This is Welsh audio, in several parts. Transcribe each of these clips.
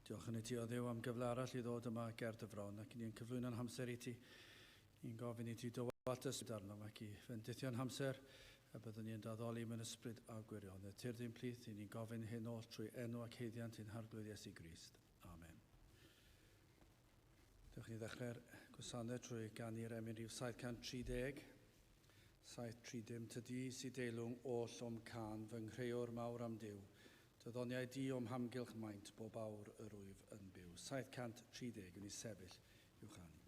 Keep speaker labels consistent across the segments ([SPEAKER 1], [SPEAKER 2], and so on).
[SPEAKER 1] Diolch yn i ti o Dduw am gyfle arall i ddod yma ger dy fron ac ni'n cyflwyno'n hamser i ti. Ni'n gofyn i ti dywallt ysbryd arnom ac i fendithio'n hamser y byddwn ni'n daddoli mewn ysbryd a gwirionedd. Tyrd i'n plith, i ni'n gofyn hyn oll trwy enw ac haeddiant ein Harglwydd Iesu Grist. Amen. Dewch ni ddechrau'r gwasanaeth trwy ganu'r emyn rhif 730. 730, Tydi sy deilwng oll o'm cân, fy nghreuwr mawr am Duw. Dy ddoniau di o'm hamgylch maint, bob awr yr wyf yn byw. 730, wni sefyll i'w chanu.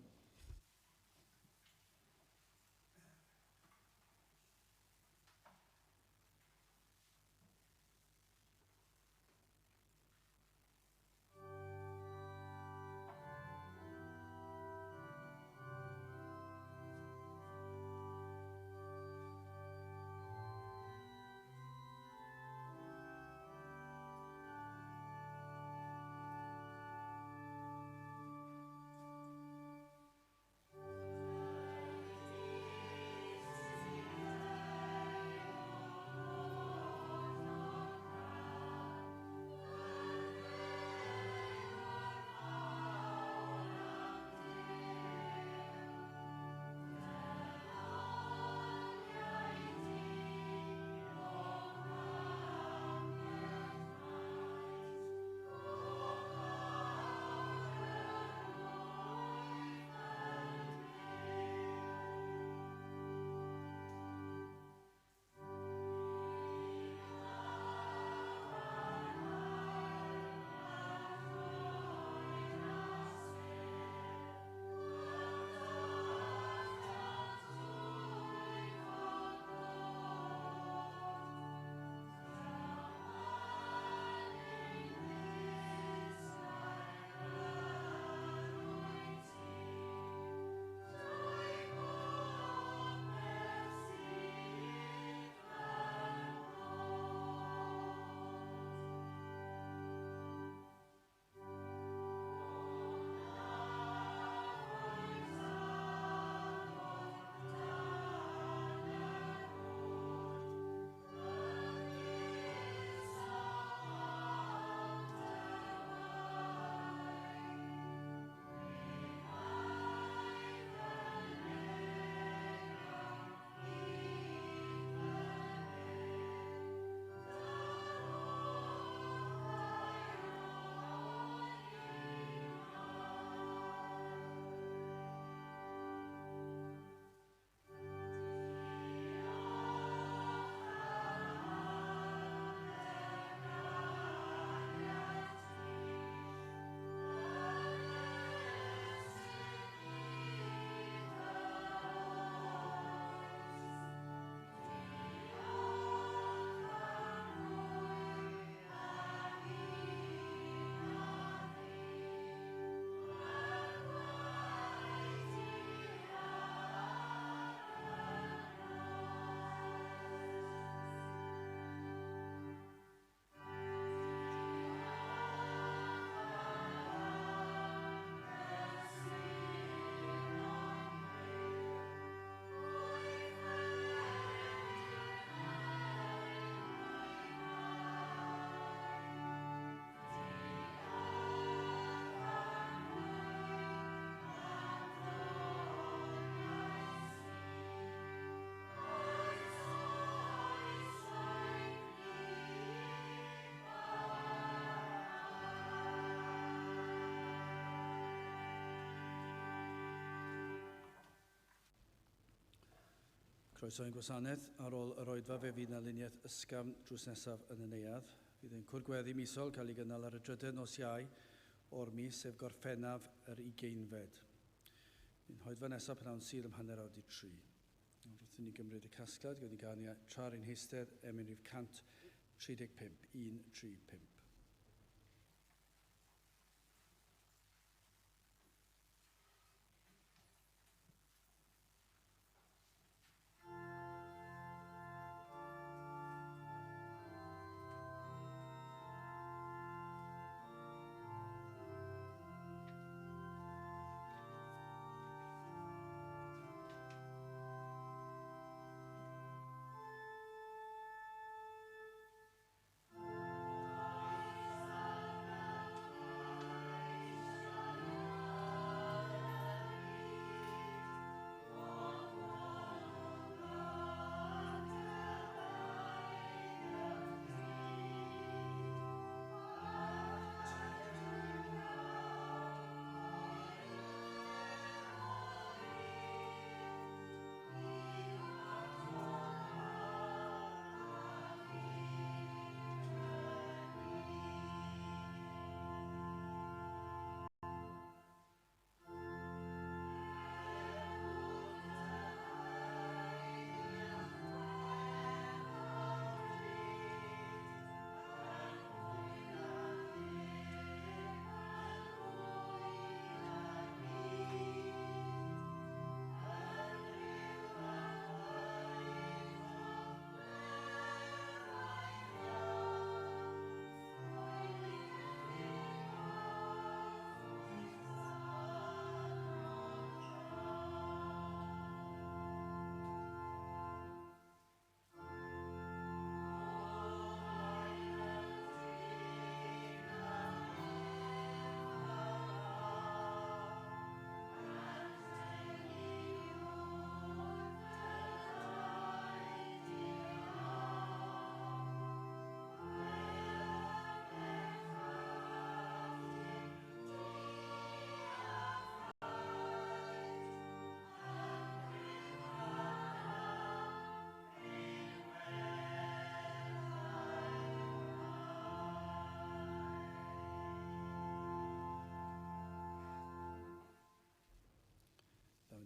[SPEAKER 1] Croeso i'n gwasanaeth. Ar ôl yr oedfa fe fydd 'na luniaeth ysgafn drws nesaf yn y neuadd. Fydd ein cwrdd gweddi misol cael ei gynnal ar y drydedd nos Iau o'r mis, sef Gorffennaf yr ugeinfed. Fydd hoedfa nesaf pnawn Sul am 3:30. Nawr wrth i ni gymryd y casgliad, gawn ni ganu tra ar ein heistedd, emyn rhif 135, 135.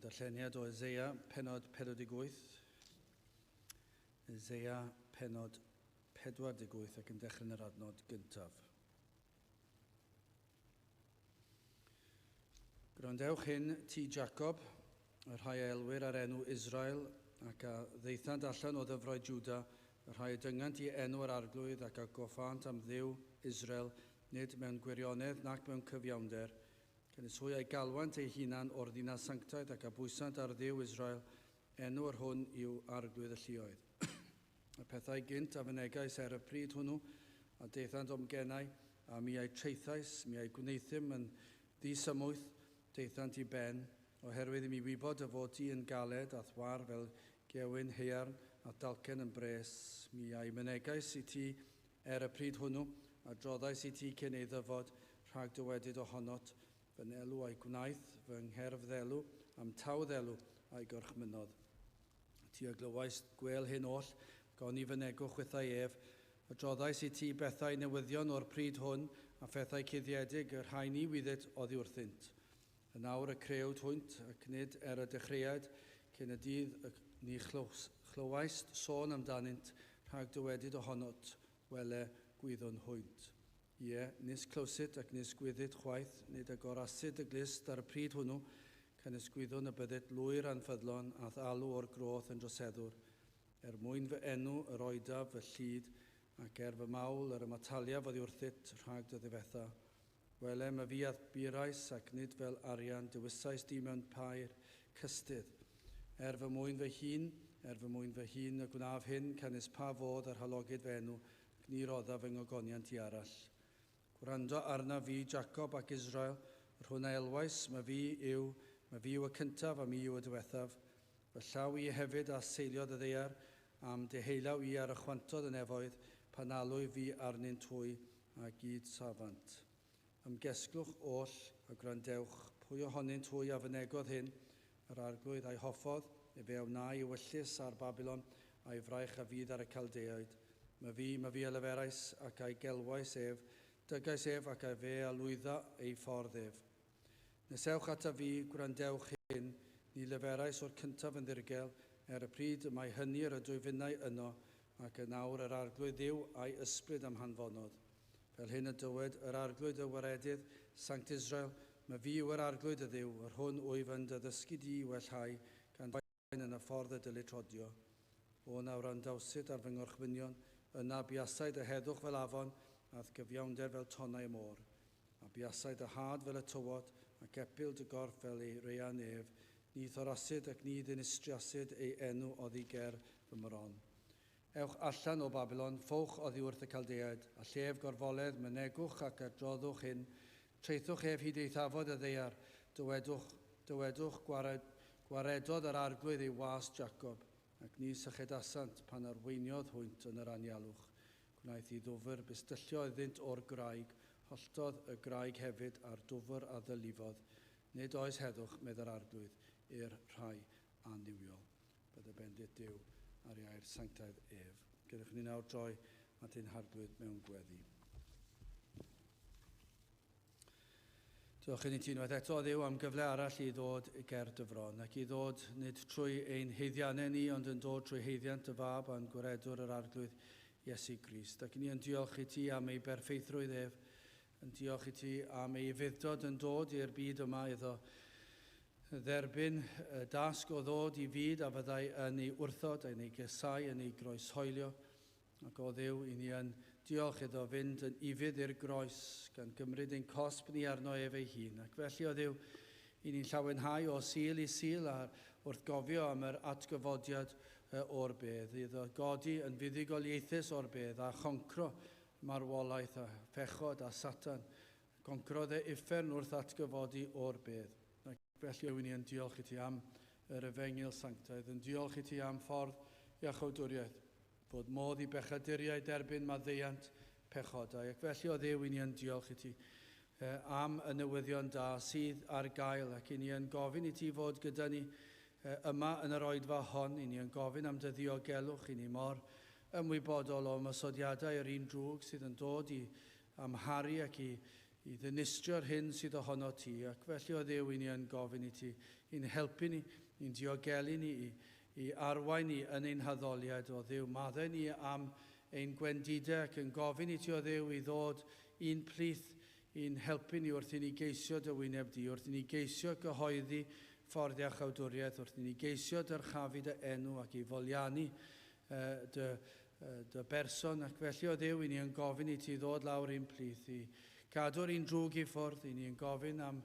[SPEAKER 1] Mewn darlleniad o Eseia, penod 48. Eseia, penod 48 ac yn dechrau yn yr adnod gyntaf. Gwrandewch hyn, ti Jacob, y rhai a elwir ar enw Israel, ac a ddaethant allan o ddyfroedd Juda, y rhai a dyngant i enw yr Arglwydd ac a goffânt am Dduw Israel, nid mewn gwirionedd nac mewn cyfiawnder, Canys hwy a'i galwant eu hunan o'r ddinas sanctaidd ac a bwysant ar Dduw Israel, enw yr hwn yw Arglwydd y lluoedd. Y pethau gynt a fynegais er y pryd hwnnw, a daethant o'm genau, a mi a'u traethais, mi a'u gwneuthum yn ddisymwyth, daethant i ben, oherwydd i mi wybod dy fod di yn galed a'th war fel gewyn haearn a dalcen yn bres, mi a'i mynegais i ti Er y pryd hwnnw, adroddais i ti cyn ei ddyfod, rhag dywedyd ohonot, Fy nelw a'i gwnaeth, fy ngherfddelw, a'm tawddelw a'i gorchmynnodd. Ti a glywaist gwêl hyn oll, ac oni fynegwch chwithau ef. Adroddais i ti bethau newyddion o'r pryd hwn, a phethau cuddiedig, y rhai ni wyddit oddi wrthynt. Yn awr y crëwyd hwynt, ac nid er y dechreuad, cyn y dydd y ni chlywaist sôn amdanynt, rhag dywedyd ohonot, Wele, gwyddwn hwynt. Ie, nis clywsit ac nis gwyddit chwaith, nid agorasid y glust ar y pryd hwnnw, canys gwyddwn y byddit lwyr anffyddlon a'th alw o'r groth yn droseddwr. Er mwyn fy enw yr oedaf fy llid, ac er fy mawl yr ymataliaf oddi wrthyt rhag dy ddifetha. Wele, myfi a'th burais, ac nid fel arian, dewisais di mewn pair cystudd. Er fy mwyn fy hun, er fy mwyn fy hun y gwnaf hyn, canys pa fodd yr halogid fy enw, ac ni roddaf fy ngogoniant i arall. Gwrando arnaf fi, Jacob ac Israel, yr hwn a elwais, myfi yw, myfi yw y cyntaf, a mi yw y diwethaf. Fy llaw i hefyd a seiliodd y ddaear, a'm deheulaw i a rychwantodd y nefoedd, pan alwy fi arnynt hwy, a gyd safant. Ymgesglwch oll, a gwrandewch, pwy ohonynt hwy a fynegodd hyn? Yr Arglwydd a'i hoffodd, efe a wnâi ewyllys ar Babilon, a'i fraich a fydd ar y Caldeaid. Myfi, myfi a leferais, ac a'i gelwais ef, dygais ef, ac efe a lwydda ei ffordd ef. Nesewch ataf fi, gwrandewch hyn, ni leferais o'r cyntaf yn ddirgel, er y pryd y mae hynny yr ydwyf finnau yno, ac yn awr yr Arglwydd Dduw a'i ysbryd a'm hanfonodd. Fel hyn y dywed yr Arglwydd y Waredydd, Sanct Israel, Myfi yw yr Arglwydd dy Dduw, yr hwn wyf yn dy ddysgu di i wellhau, gan dy yn y ffordd y dylid rhodio. O na wrandawsid ar fy ngorchmynion, yna buasai dy heddwch fel afon, a'th gyfiawnder fel tonnau y môr. A buasai dy had fel y tywod, ac epil dy gorff fel ei raean ef, ni thorasid ac ni ddinistriasid ei enw oddi ger fy mron. Ewch allan o Babilon, ffowch oddi wrth y Caldeaid, a llef gorfoledd, mynegwch ac adroddwch hyn, traethwch ef hyd eithafod y ddaear, dywedwch, dywedwch, gwared, gwaredodd yr Arglwydd ei was Jacob, ac ni sychedasant pan arweiniodd hwynt yn yr anialwch. Gwnaeth i ddwfr bistyllio iddynt o'r graig, holltodd y graig hefyd a'r dwfr a ddylifodd. Nid oes heddwch, medd yr Arglwydd, i'r rhai annuwiol. Bydde bendith Duw ar ei air sanctaidd ef. Gadewch ni nawr droi at ein Harglwydd mewn gweddi. Diolch i ni ti unwaith eto, Dduw, am gyfle arall i ddod ger dy fron, ac i ddod nid trwy ein haeddiannau ni, ond yn dod trwy haeddiant dy Fab a'n Gwaredwr yr Arglwydd Iesu Grist. Ac ni yn diolch i ti am ei berffeithrwydd ef, yn diolch i ti am ei ufudd-dod yn dod i'r byd yma iddo dderbyn y dasg o ddod i fyd a fyddai yn ei wrthod, yn ei gesau, yn ei groeshoelio. Ac o Dduw, i ni yn diolch iddo fynd yn ufudd i'r groes, gan gymryd ein cosb ni arno ef ei hun. Ac felly, o Dduw, i ni'n llawenhau o Sul i Sul a wrth gofio am yr atgyfodiad o'r bedd, iddo godi yn fuddugoliaethus o'r bedd a choncro marwolaeth a phechod a Satan. Concrodd e uffern wrth atgyfodi o'r bedd. Ac felly yw'n ni yn diolch i ti am yr efengyl sanctaidd, yn diolch i ti am ffordd iachawdwriaeth, fod modd i bechaduriaid derbyn maddeuant pechodau. Ac felly o Dduw, i ni yn diolch i ti am y newyddion da sydd ar gael, ac i ni yn gofyn i ti fod gyda ni yma yn yr oedfa hon, i ni yn gofyn am dy ddiogelwch, i ni mor ymwybodol o ymosodiadau yr un drwg sydd yn dod i amharu ac i, i ddinistrio'r hyn sydd ohono ti. Ac felly o Dduw, i ni yn gofyn i ti, i'n helpu ni, i'n diogelu ni, i arwain ni yn ein haddoliad o Dduw. Maddau ni am ein gwendidau ac yn gofyn i ti o Dduw i ddod i'n plith, i'n helpu ni wrth i ni geisio dy wyneb di, wrth i ni geisio gyhoeddi ffordd iachawdwriaeth, wrth i ni geisio dyrchafu dy enw ac i foliannu dy berson. Ac felly o Dduw, i ni yn gofyn i ti ddod lawr i'n plith, i gadw'r un drwg i ffwrdd. I ni yn gofyn am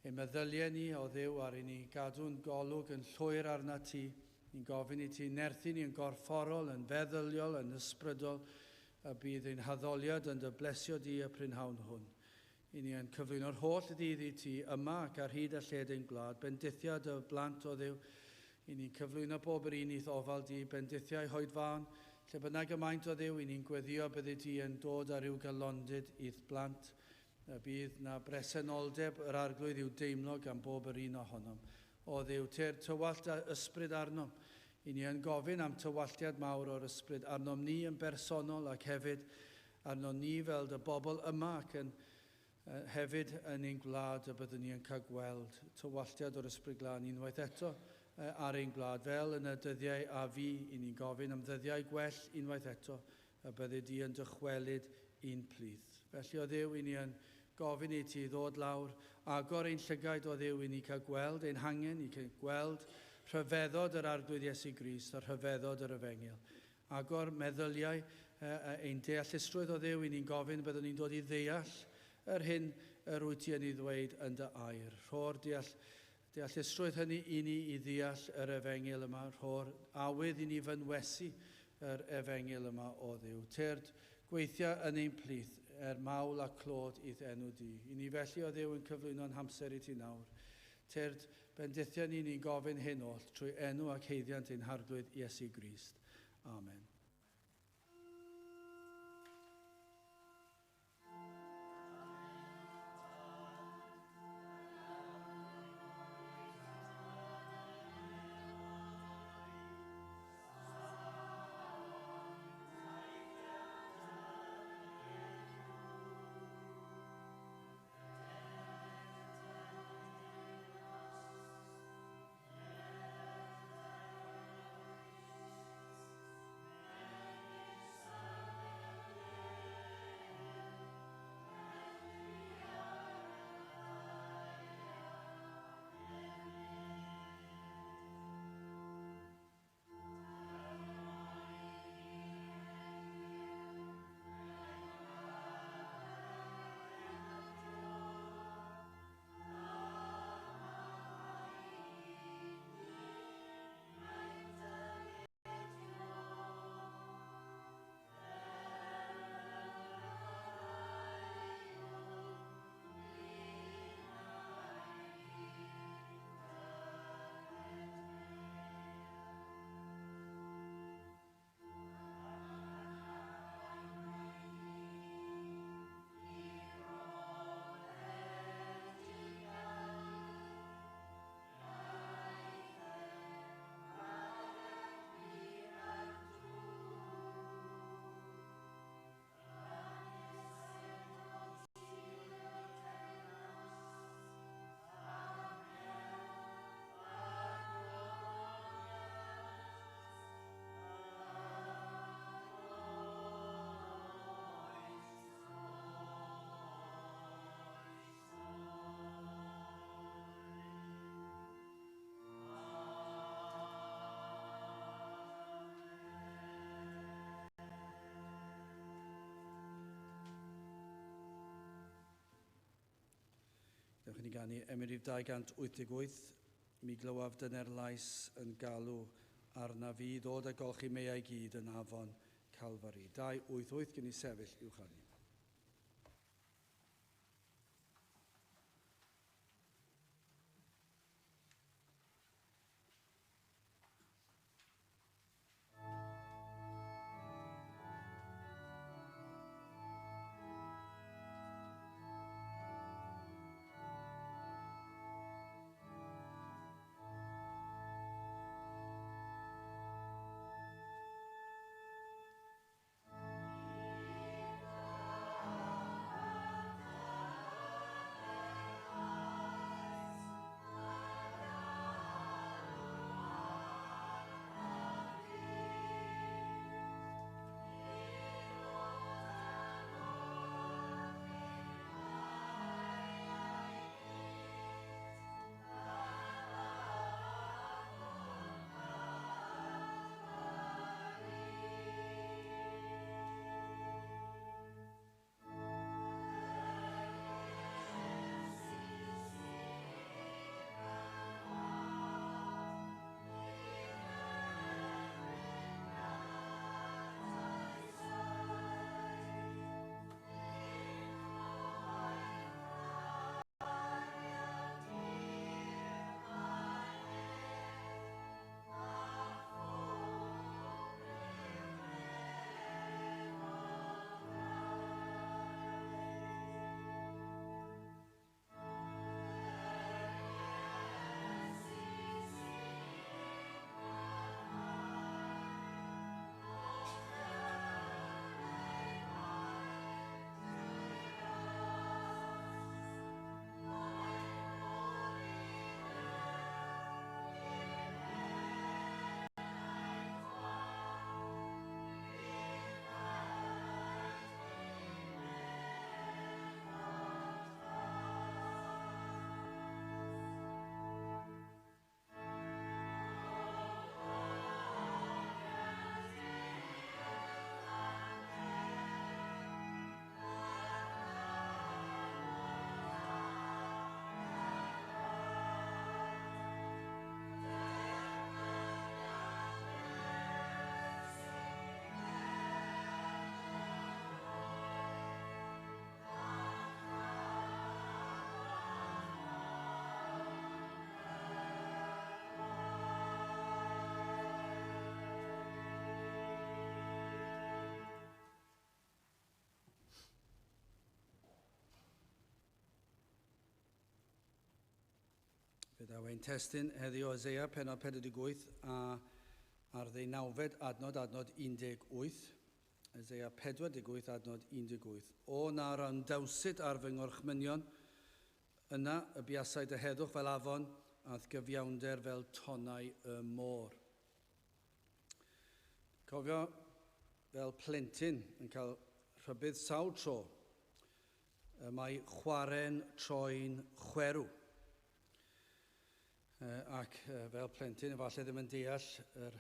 [SPEAKER 1] ein meddyliau ni o Dduw, ar i ni gadw'n golwg yn llwyr arna ti. Ni'n gofyn i ti nerthu ni yn gorfforol, yn feddyliol, yn ysbrydol, a bydd ein haddoliad yn dy blesio di y prynhawn hwn. I ni yn cyflwyno'r holl ddydd i ti yma ac ar hyd a lled ein gwlad, bendithia dy blant o Dduw. I ni'n cyflwyno bob yr un i'th ofal di, bendithiau hoedfaon, lle bynnag y maent o Dduw, i ni'n gweddio byddi di yn dod ar ryw galondid i'th blant, y bydd na bresenoldeb yr Arglwydd i'w deimlo gan bob yr un ohonom. O Dduw, tyr tywallt a ysbryd arnom. I ni yn gofyn am tywalltiad mawr o'r ysbryd arnom ni yn bersonol ac hefyd arnom ni fel dy bobl yma ac yn hefyd yn ein gwlad, y byddwn ni yn cael gweld tywalltiad o'r ysbryd glân unwaith eto ar ein gwlad, fel yn y dyddiau a fi. I ni'n gofyn am ddyddiau gwell unwaith eto, y byddi di yn dychwelyd i'n plith. Felly o Dduw, i ni yn gofyn i ti ddod lawr, agor ein llygaid o Dduw i ni cael gweld ein hangen, i cael gweld rhyfeddod yr Arglwydd Iesu Grist a rhyfeddod yr Efengyl. Agor meddyliau ein deallusrwydd o Dduw, i ni'n gofyn byddwn ni'n dod i ddeall yr hyn yr wyt ti yn ei ddweud yn dy air. Rho'r deallusrwydd hynny i ni i ddeall yr Efengyl yma, rho'r awydd i ni fynwesu yr Efengyl yma o Dduw. Tyrd, gweithio yn ein plith er mawl a clod i'th enw di. I ni felly o Dduw yn cyflwyno'n hamser i ti nawr. Tyrd, bendithio ni, ni'n gofyn hyn oll trwy enw ac haeddiant ein Harglwydd Iesu Grist. Amen. Dewch i ni ganu emyn rhif 288, mi glywaf dyner lais yn galw arna fi ddod a golchi meiau gyd yn afon Calfari. 288 gen i sefyll i'w chanu.
[SPEAKER 2] Mi
[SPEAKER 1] Daw ein testun heddiw o Eseia, pennod 48 a ar ddeunawfed adnod, adnod 18. Eseia 48, adnod 18. O na wrandawsid ar fy ngorchmynion, yna y buasai dy heddwch fel afon, a'th gyfiawnder fel tonnau y môr. Cofio fel plentyn yn cael rhybudd sawl tro, y mae chwarae'n troi'n chwerw. Ac fel plentyn efallai ddim yn deall yr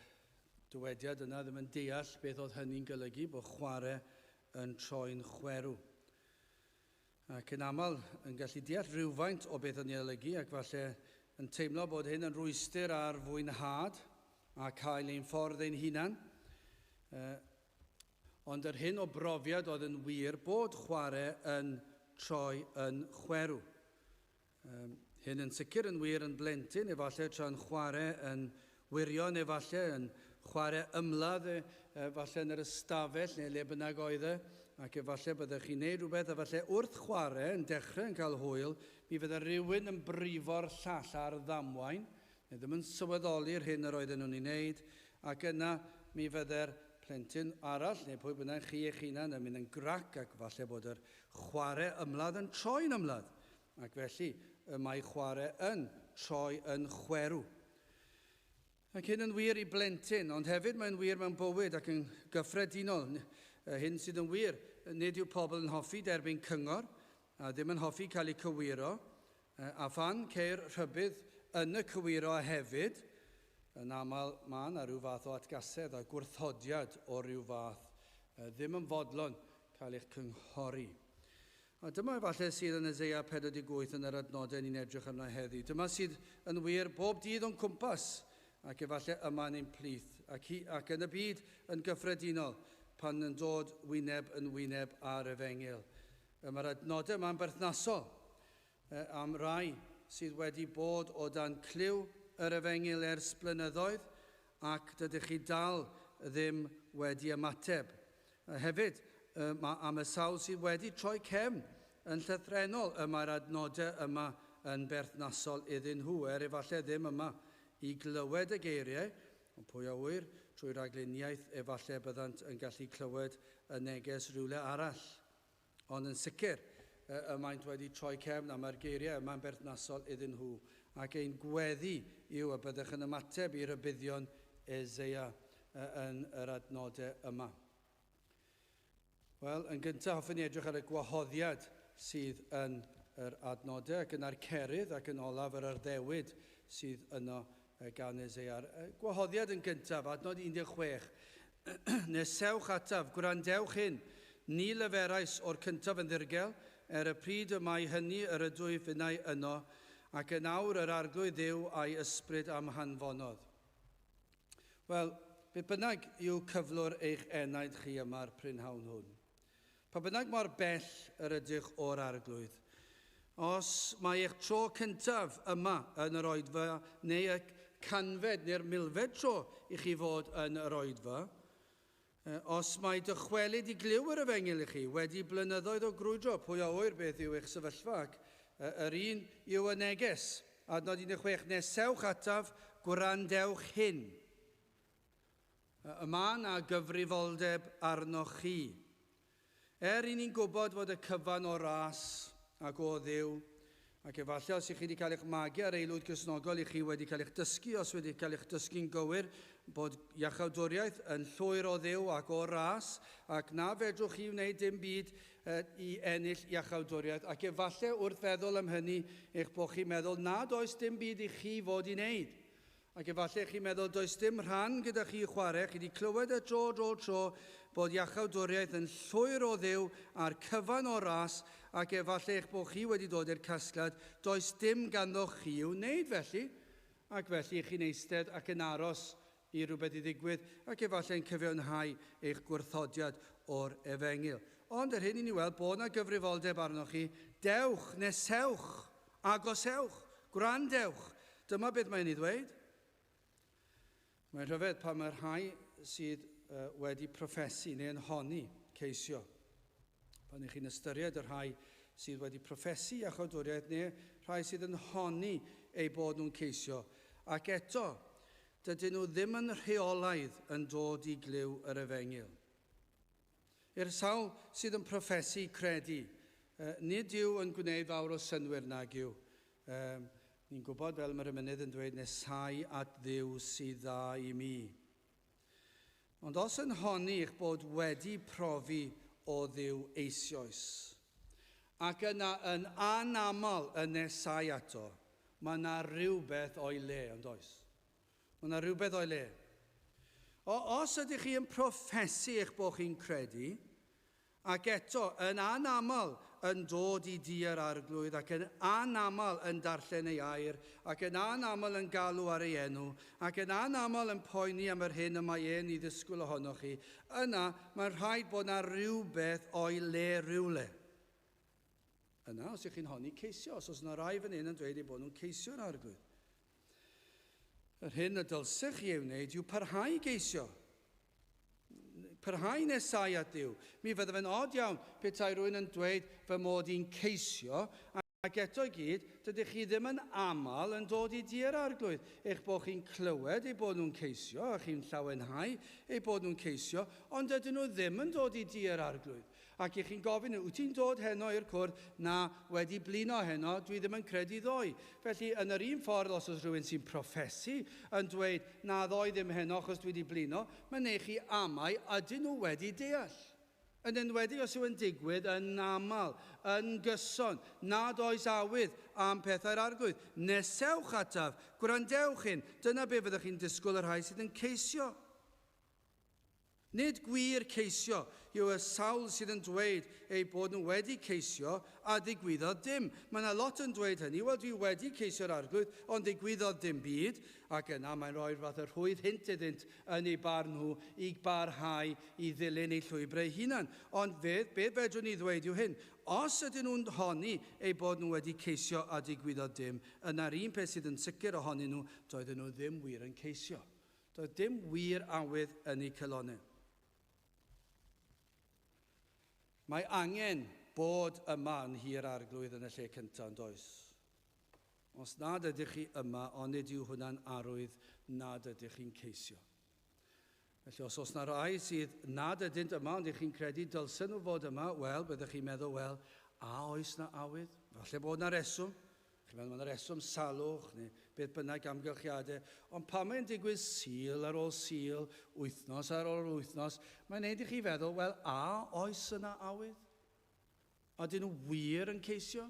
[SPEAKER 1] dywediad yna, ddim yn deall beth oedd hynny'n golygu, bod chwarae yn troi'n chwerw. Ac yn aml yn gallu deall rhywfaint o beth yn ei olygu, ac falle yn teimlo bod hyn yn rwystr ar fwynhad a cael ein ffordd ein hunan. Ond yr hyn o brofiad oedd yn wir bod chwarae yn troi yn chwerw. Hyn yn sicr yn wir yn blentyn, efallai tra'n chwarae yn wirion, efallai yn chwarae ymladd, efallai yn yr ystafell neu le bynnag oedd e, ac efallai byddech chi'n neud rhywbeth, a falle wrth chwarae yn dechrau yn cael hwyl, mi fydde rhywun yn brifo'r llall ar ddamwain, neu ddim yn sylweddoli'r hyn yr oedden nhw'n ei wneud, ac yna mi fydde'r plentyn arall, neu pwy bynnag chi eich hunan, yn mynd yn grac, ac falle bod yr chwarae ymladd yn troi'n ymladd. Ac felly, y mae chwarae yn troi yn chwerw. Ac hyn yn wir i blentyn, ond hefyd mae'n wir mewn bywyd ac yn gyffredinol. Hyn sydd yn wir, nid yw pobl yn hoffi derbyn cyngor, a ddim yn hoffi cael eu cywiro, a phan ceir rhybudd yn y cywiro hefyd, yn aml mae yna rhyw fath o atgasedd a gwrthodiad o ryw fath, ddim yn fodlon cael eich cynghori. A dyma efallai sydd yn Eseia 48 yn yr adnodau ni'n edrych arno heddi. Dyma sydd yn wir bob dydd o'n cwmpas, ac efallai yma yn ein plith, ac, hi, ac yn y byd yn gyffredinol, pan yn dod wyneb yn wyneb â'r efengyl. Mae'r adnodau yma'n berthnasol am rai sydd wedi bod o dan clyw yr efengyl ers blynyddoedd, ac dydych chi dal ddim wedi ymateb. Hefyd, mae am y sawl sydd wedi troi cefn yn llythrennol, y mae'r adnodau yma yn berthnasol iddyn nhw, er efallai ddim yma i glywed y geiriau, ond pwy a ŵyr, trwy ragluniaeth efallai byddant yn gallu clywed y neges rhywle arall. Ond yn sicr, y maent wedi troi cefn a mae'r geiriau yma'n berthnasol iddyn nhw. Ac ein gweddi yw y byddwch yn ymateb i rybuddion Eseia yn yr adnodau yma. Wel, yn gyntaf hoffwn i edrych ar y gwahoddiad sydd yn yr adnodau, ac yna'r cerydd, ac yn olaf yr arddewid sydd yno gan Eseia. Gwahoddiad yn gyntaf, adnod 16. Nesewch ataf, gwrandewch hyn, ni leferais o'r cyntaf yn ddirgel, er y pryd y mae hynny yr ydwyf finnau yno, ac yn awr yr Arglwydd Dduw a'i ysbryd am hanfonodd. Wel, beth bynnag yw cyflwr eich enaid chi yma'r prynhawn hwn, pa bynnag mor bell yr ydych o'r Arglwydd, os mae eich tro cyntaf yma yn yr oedfa, neu y canfed neu'r milfed tro i chi fod yn yr oedfa, os mae dychwelyd i glyw yr efengyl i chi wedi blynyddoedd o grwydro, pwy a ŵyr beth yw eich sefyllfa, ac yr un yw y neges. Adnod 16, nesewch ataf, gwrandewch hyn. Y mae yna gyfrifoldeb arnoch chi. Er i ni'n gwybod fod y cyfan o ras ac o Dduw, ac efallai os ych chi wedi cael eich magu ar aelwyd Gristnogol, i chi wedi cael eich dysgu, os wedi cael eich dysgu'n gywir, bod iachawdwriaeth yn llwyr o Dduw ac o ras, ac na fedrwch chi wneud dim byd i ennill iachawdwriaeth. Ac efallai wrth feddwl am hynny, eich bod chi'n meddwl nad oes dim byd i chi fod i wneud. Ac efallai chi'n meddwl does dim rhan gyda chi i chwarae, chi wedi clywed y dro dro tro bod iachawdwriaeth yn llwyr o Dduw a'r cyfan o ras, ac efallai eich bod chi wedi dod i'r casgliad, does dim ganddoch chi i'w wneud felly, ac felly chi'n eistedd ac yn aros i rhywbeth i ddigwydd, ac efallai'n cyfiawnhau eich gwrthodiad o'r efengyl. Ond yr hyn i ni weld bod yna gyfrifoldeb arnoch chi, dewch, nesewch, agosewch, gwrandewch. Dyma beth mae'n ei ddweud. Mae'n rhyfedd pan mae'r rhai sydd wedi proffesu neu yn honni ceisio. Pan ych chi'n ystyried y rhai sydd wedi proffesu iachawdwriaeth neu rhai sydd yn honni eu bod nhw'n ceisio, ac eto, dydyn nhw ddim yn rheolaidd yn dod i glyw yr efengyl. I'r sawl sydd yn proffesu credu, nid yw yn gwneud fawr o synnwyr nag yw. Ni'n gwybod, fel mae'r emynydd yn dweud, nesau at Dduw sydd dda i mi. Ond os yn honni eich bod wedi profi o Dduw eisoes, ac yna yn anaml yn nesau ato, mae yna rhywbeth o'i le, ond oes? Mae yna rhywbeth o'i le. O, os ydych chi yn proffesu eich bod chi'n credu, ac eto yn anaml yn dod i dŷ yr Arglwydd, ac yn anaml yn darllen ei air, ac yn anaml yn galw ar ei enw, ac yn anaml yn poeni am yr hyn y mae e'n ei ddisgwyl ohonoch chi, yna mae'n rhaid bod yna rhywbeth o'i le rhywle. Yna, os ydych chi'n honni ceisio, os oes yna rai fan hyn yn dweud eu bod nhw'n ceisio'r Arglwydd. Yr hyn y dylsech chi ei wneud yw parhau i geisio. Parhau nesau at Dduw. Mi fydde fe'n od iawn petai rhywun yn dweud fy mod i'n ceisio, ac eto i gyd, dydych chi ddim yn aml yn dod i dŷ'r Arglwydd. Eich bod chi'n clywed eu bod nhw'n ceisio, a chi'n llawenhau eu bod nhw'n ceisio, ond dydyn nhw ddim yn dod i dŷ'r Arglwydd. Ac i chi'n gofyn, wyt ti'n dod heno i'r cwrdd? Na, wedi blino heno, dwi ddim yn credu ddoe. Felly, yn yr un ffordd, os oes rhywun sy'n proffesu yn dweud, na ddoe ddim heno achos dwi wedi blino, mae'n neu chi amau ydyn nhw wedi deall. Yn enwedig os yw yn digwydd yn aml, yn gyson, nad oes awydd am pethau'r Arglwydd. Nesewch ataf, gwrandewch hyn, dyna be fyddwch chi'n disgwyl y rhai sydd yn ceisio. Nid gwir ceisio yw y sawl sydd yn dweud eu bod nhw wedi ceisio a ddigwyddodd dim. Mae yna lot yn dweud hynny, wel dwi wedi ceisio'r Arglwydd, ond ddigwyddodd dim byd, ac yna mae'n rhoi'r fath o rhwydd hynt iddynt yn eu barn nhw i barhau i ddilyn eu llwybrau eu hunan. Ond fe, be fedrwn ni ddweud yw hyn, os ydyn nhw'n honni eu bod nhw wedi ceisio a digwyddodd dim, yna'r un peth sydd yn sicr ohonyn nhw, doedden nhw ddim wir yn ceisio. Doedd dim wir awydd yn eu calonnau. Mae angen bod yma yn nhŷ'r Arglwydd yn y lle cyntaf, yn does? Os nad ydych chi yma, onid yw hwnna'n arwydd nad ydych chi'n ceisio? Felly, os oes na rai sydd nad ydynt yma, ond ych chi'n credu dylsen nhw fod yma, wel, byddwch chi'n meddwl, wel, a oes na awydd? Falle bod na reswm. Chi'n meddwl, mae yna reswm salwch neu beth bynnag amgylchiadau, ond pan mae'n digwydd Sul ar ôl Sul, wythnos ar ôl wythnos, mae'n neud i chi feddwl, wel, a oes yna awydd? Ydyn nhw wir yn ceisio?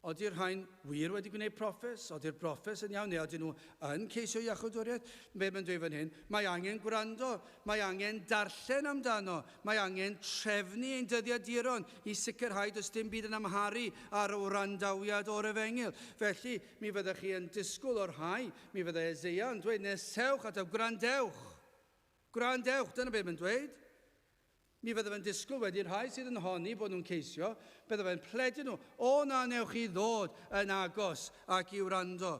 [SPEAKER 1] Ody'r rhain wir wedi gwneud proffes? Ody'r broffes yn iawn? Neu ydyn nhw yn ceisio iachawdwriaeth? Be mae'n dweud fan hyn? Mae angen gwrando, mae angen darllen amdano, mae angen trefnu ein dyddiaduron i sicrhau does dim byd yn amharu ar wrandawiad o'r efengyl. Felly, mi fyddech chi yn disgwyl o'r rhai, mi fydde Eseia yn dweud, nesewch ataf, gwrandewch. Gwrandewch, dyna beth mae'n dweud. Mi fydde fe'n disgwyl wedi'r rhai sydd yn honni bod nhw'n ceisio, bydde fe'n pledu nhw, o na newch chi ddod yn agos ac i wrando.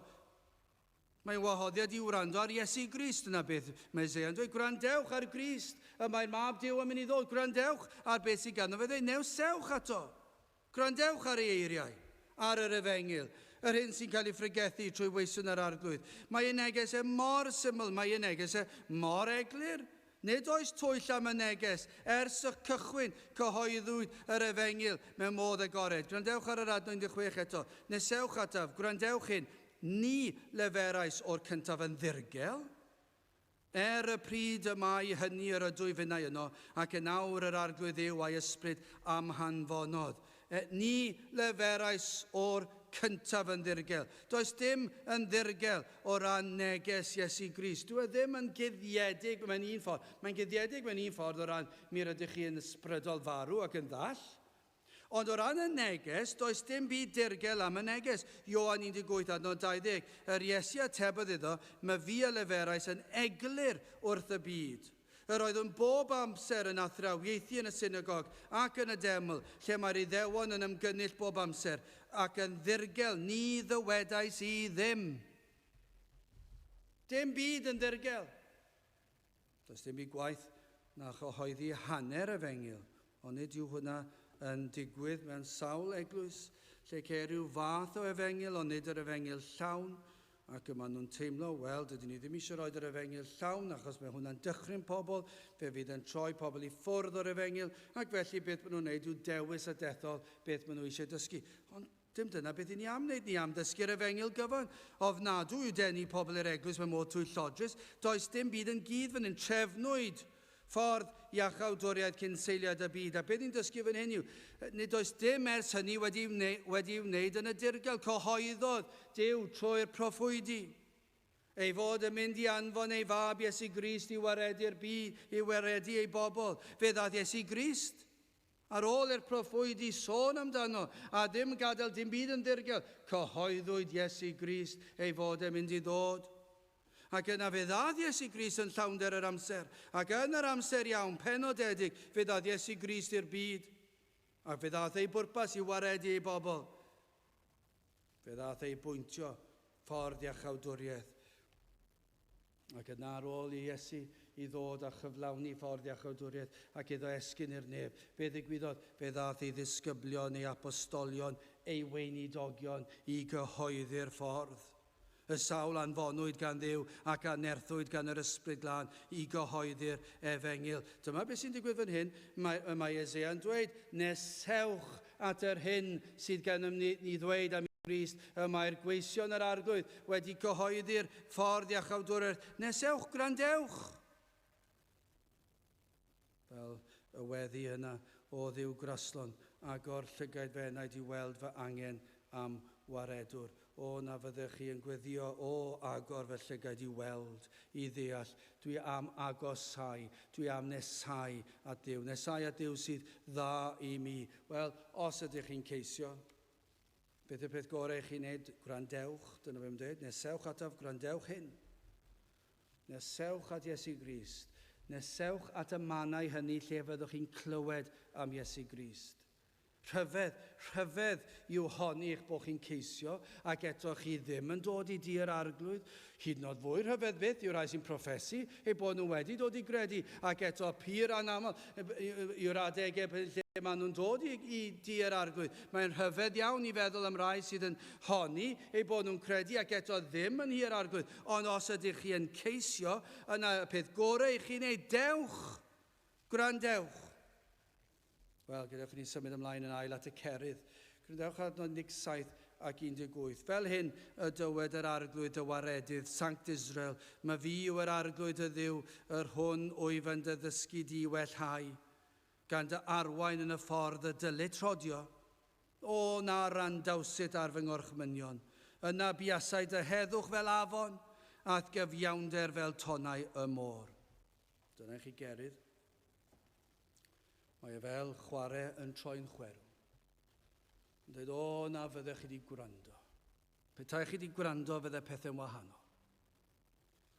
[SPEAKER 1] Mae'n wahoddiad i wrando ar Iesu Grist. Dyna beth mae Isaiah yn dweud. Gwrandewch ar Grist. Y mae'r mab Duw yn mynd i ddod. Gwrandewch ar beth sydd ganddo fe ddweud. Newsewch ato. Gwrandewch ar ei eiriau, ar yr efengyl, yr hyn sy'n cael ei phregethu trwy weision yr Arglwydd. Mae ei neges e mor syml, mae ei neges e mor eglur. Nid oes twyll am y neges. Ers y cychwyn, cyhoeddwyd yr efengyl mewn modd agored. Gwrandewch ar yr adnod 16 eto. Nesewch ataf, gwrandewch hyn. Ni leferais o'r cyntaf yn ddirgel. Er y pryd y mae hynny yr ydwyf finnau yno, ac yn awr yr Arglwydd Dduw a'i ysbryd am hanfonodd. E, ni leferais o'r cyntaf yn ddirgel. Does dim yn ddirgel o ran neges Iesu Grist. Dyw e ddim yn guddiedig mewn un ffordd. Mae'n guddiedig mewn un ffordd o ran mi rydych chi yn ysbrydol farw ac yn ddall. Ond o ran y neges, does dim byd dirgel am y neges. Ioan 18 adnod 20. Yr Iesu atebodd iddo, Mae fi a leferais yn eglur wrth y byd. Yr oeddwn bob amser yn athrawiaethu yn y synagog ac yn y deml, lle mae'r Iddewon yn ymgynnull bob amser, ac yn ddirgel ni ddywedais i ddim. Dim byd yn ddirgel. Does dim byd gwaeth na chyhoeddi hanner efengyl, ond nid yw hwnna yn digwydd mewn sawl eglwys lle ceir rhyw fath o efengyl, ond nid yr efengyl llawn, ac y maen nhw'n teimlo, wel, dydyn ni ddim eisiau rhoi yr efengyl llawn, achos mae hwnna'n dychryn pobl, fe fydd yn troi pobl i ffwrdd o'r efengyl, ac felly beth maen nhw'n wneud yw dewis a dethol beth maen nhw eisiau dysgu. Ond dim dyna beth i ni am wneud, ni am dysgu'r efengyl gyfan. Ofnadw yw denu pobl i'r eglwys mewn modd twyllodrus, does dim byd yn gudd fan hyn, trefnwyd ffordd iachawdwriaeth cyn seiliad y byd. A beth ni'n dysgu fan hyn yw, nid oes dim ers hynny wedi wneud yn y dirgel. Cyhoeddodd Duw trwy'r proffwydi ei fod yn mynd i anfon ei fab Iesu Grist i waredu'r byd, i waredu ei bobl. Fe ddaeth Iesu Grist ar ôl i'r proffwydi sôn amdano a ddim gadael dim byd yn ddirgel. Cyhoeddwyd Iesu Grist ei fod yn mynd i ddod. Ac yna fe ddaeth Iesu Grist yn llawnder yr amser. Ac yn yr amser iawn, penodedig, fe ddaeth Iesu Grist i'r byd. Ac fe ddaeth ei bwrpas i waredu ei bobl. Fe ddaeth ei bwyntio ffordd iachawdwriaeth. Ac yna ar ôl i Iesu i ddod a chyflawni ffordd iachawdwriaeth ac iddo esgyn i'r nef, fe ddigwyddodd, fe ddaeth ei ddisgyblion, ei apostolion, ei weinidogion i gyhoeddi'r ffordd. Y sawl anfonwyd gan Dduw ac anerthwyd gan yr Ysbryd Glân i gyhoeddi'r efengyl. Dyma beth sy'n digwydd fan hyn. Mae Eseia'n dweud, nesewch at yr hyn sydd gennym ni ddweud am Grist. Y mae'r gweision yr Arglwydd wedi cyhoeddi'r ffordd iachawdwriaeth. Nesewch, gwrandewch. Fel y weddi yna o Dduw graslon, agor llygaid fy enaid i weld fy angen am waredwr. O, na fyddech chi yn gweddio, o, agor fy llygaid i weld, i ddeall. Dwi am agosau, dwi am nesau at Dduw. Nesau at Dduw sydd dda i mi. Wel, os ydych chi'n ceisio, beth yw'r peth gorau i chi wneud? Gwrandewch, dyna fe'n dweud. Nesewch ataf, gwrandewch hyn. Nesewch at Iesu Grist. Nesewch at y mannau hynny lle fyddwch chi'n clywed am Iesu Grist. Rhyfedd, rhyfedd yw honni eich bod chi'n ceisio ac eto chi ddim yn dod i dŷ'r Arglwydd. Hyd yn oed fwy rhyfedd byth yw'r rhai sy'n proffesu eu bod nhw wedi dod i gredu ac eto pur anaml yw'r adegau lle maen nhw'n dod i dŷ'r Arglwydd. Mae'n rhyfedd iawn i feddwl am rai sydd yn honni eu bod nhw'n credu ac eto ddim yn nhŷ'r Arglwydd. Ond os ydych chi yn ceisio, yna y peth gorau i chi wneud, dewch, gwrandewch. Wel, gadewch i ni symud ymlaen yn ail at y cerydd. Gwrandewch adnod 17 ac 18. Fel hyn y dywed yr Arglwydd y waredydd, Sanct Israel, mae fi yw yr Arglwydd y Dduw, yr hwn wyf yn dy ddysgu di wellhau, gan dy arwain yn y ffordd y dylid trodio. O, na randawsid ar fy ngorchmynion. Yna buasai dy heddwch fel afon, a'th gyfiawnder fel tonnau y môr. Dyna i chi gerydd. Mae e fel chwarae yn troi'n chwerw. Yn dweud, o, na fyddech chi wedi gwrando. Petai chi wedi gwrando, fydde pethau'n wahanol.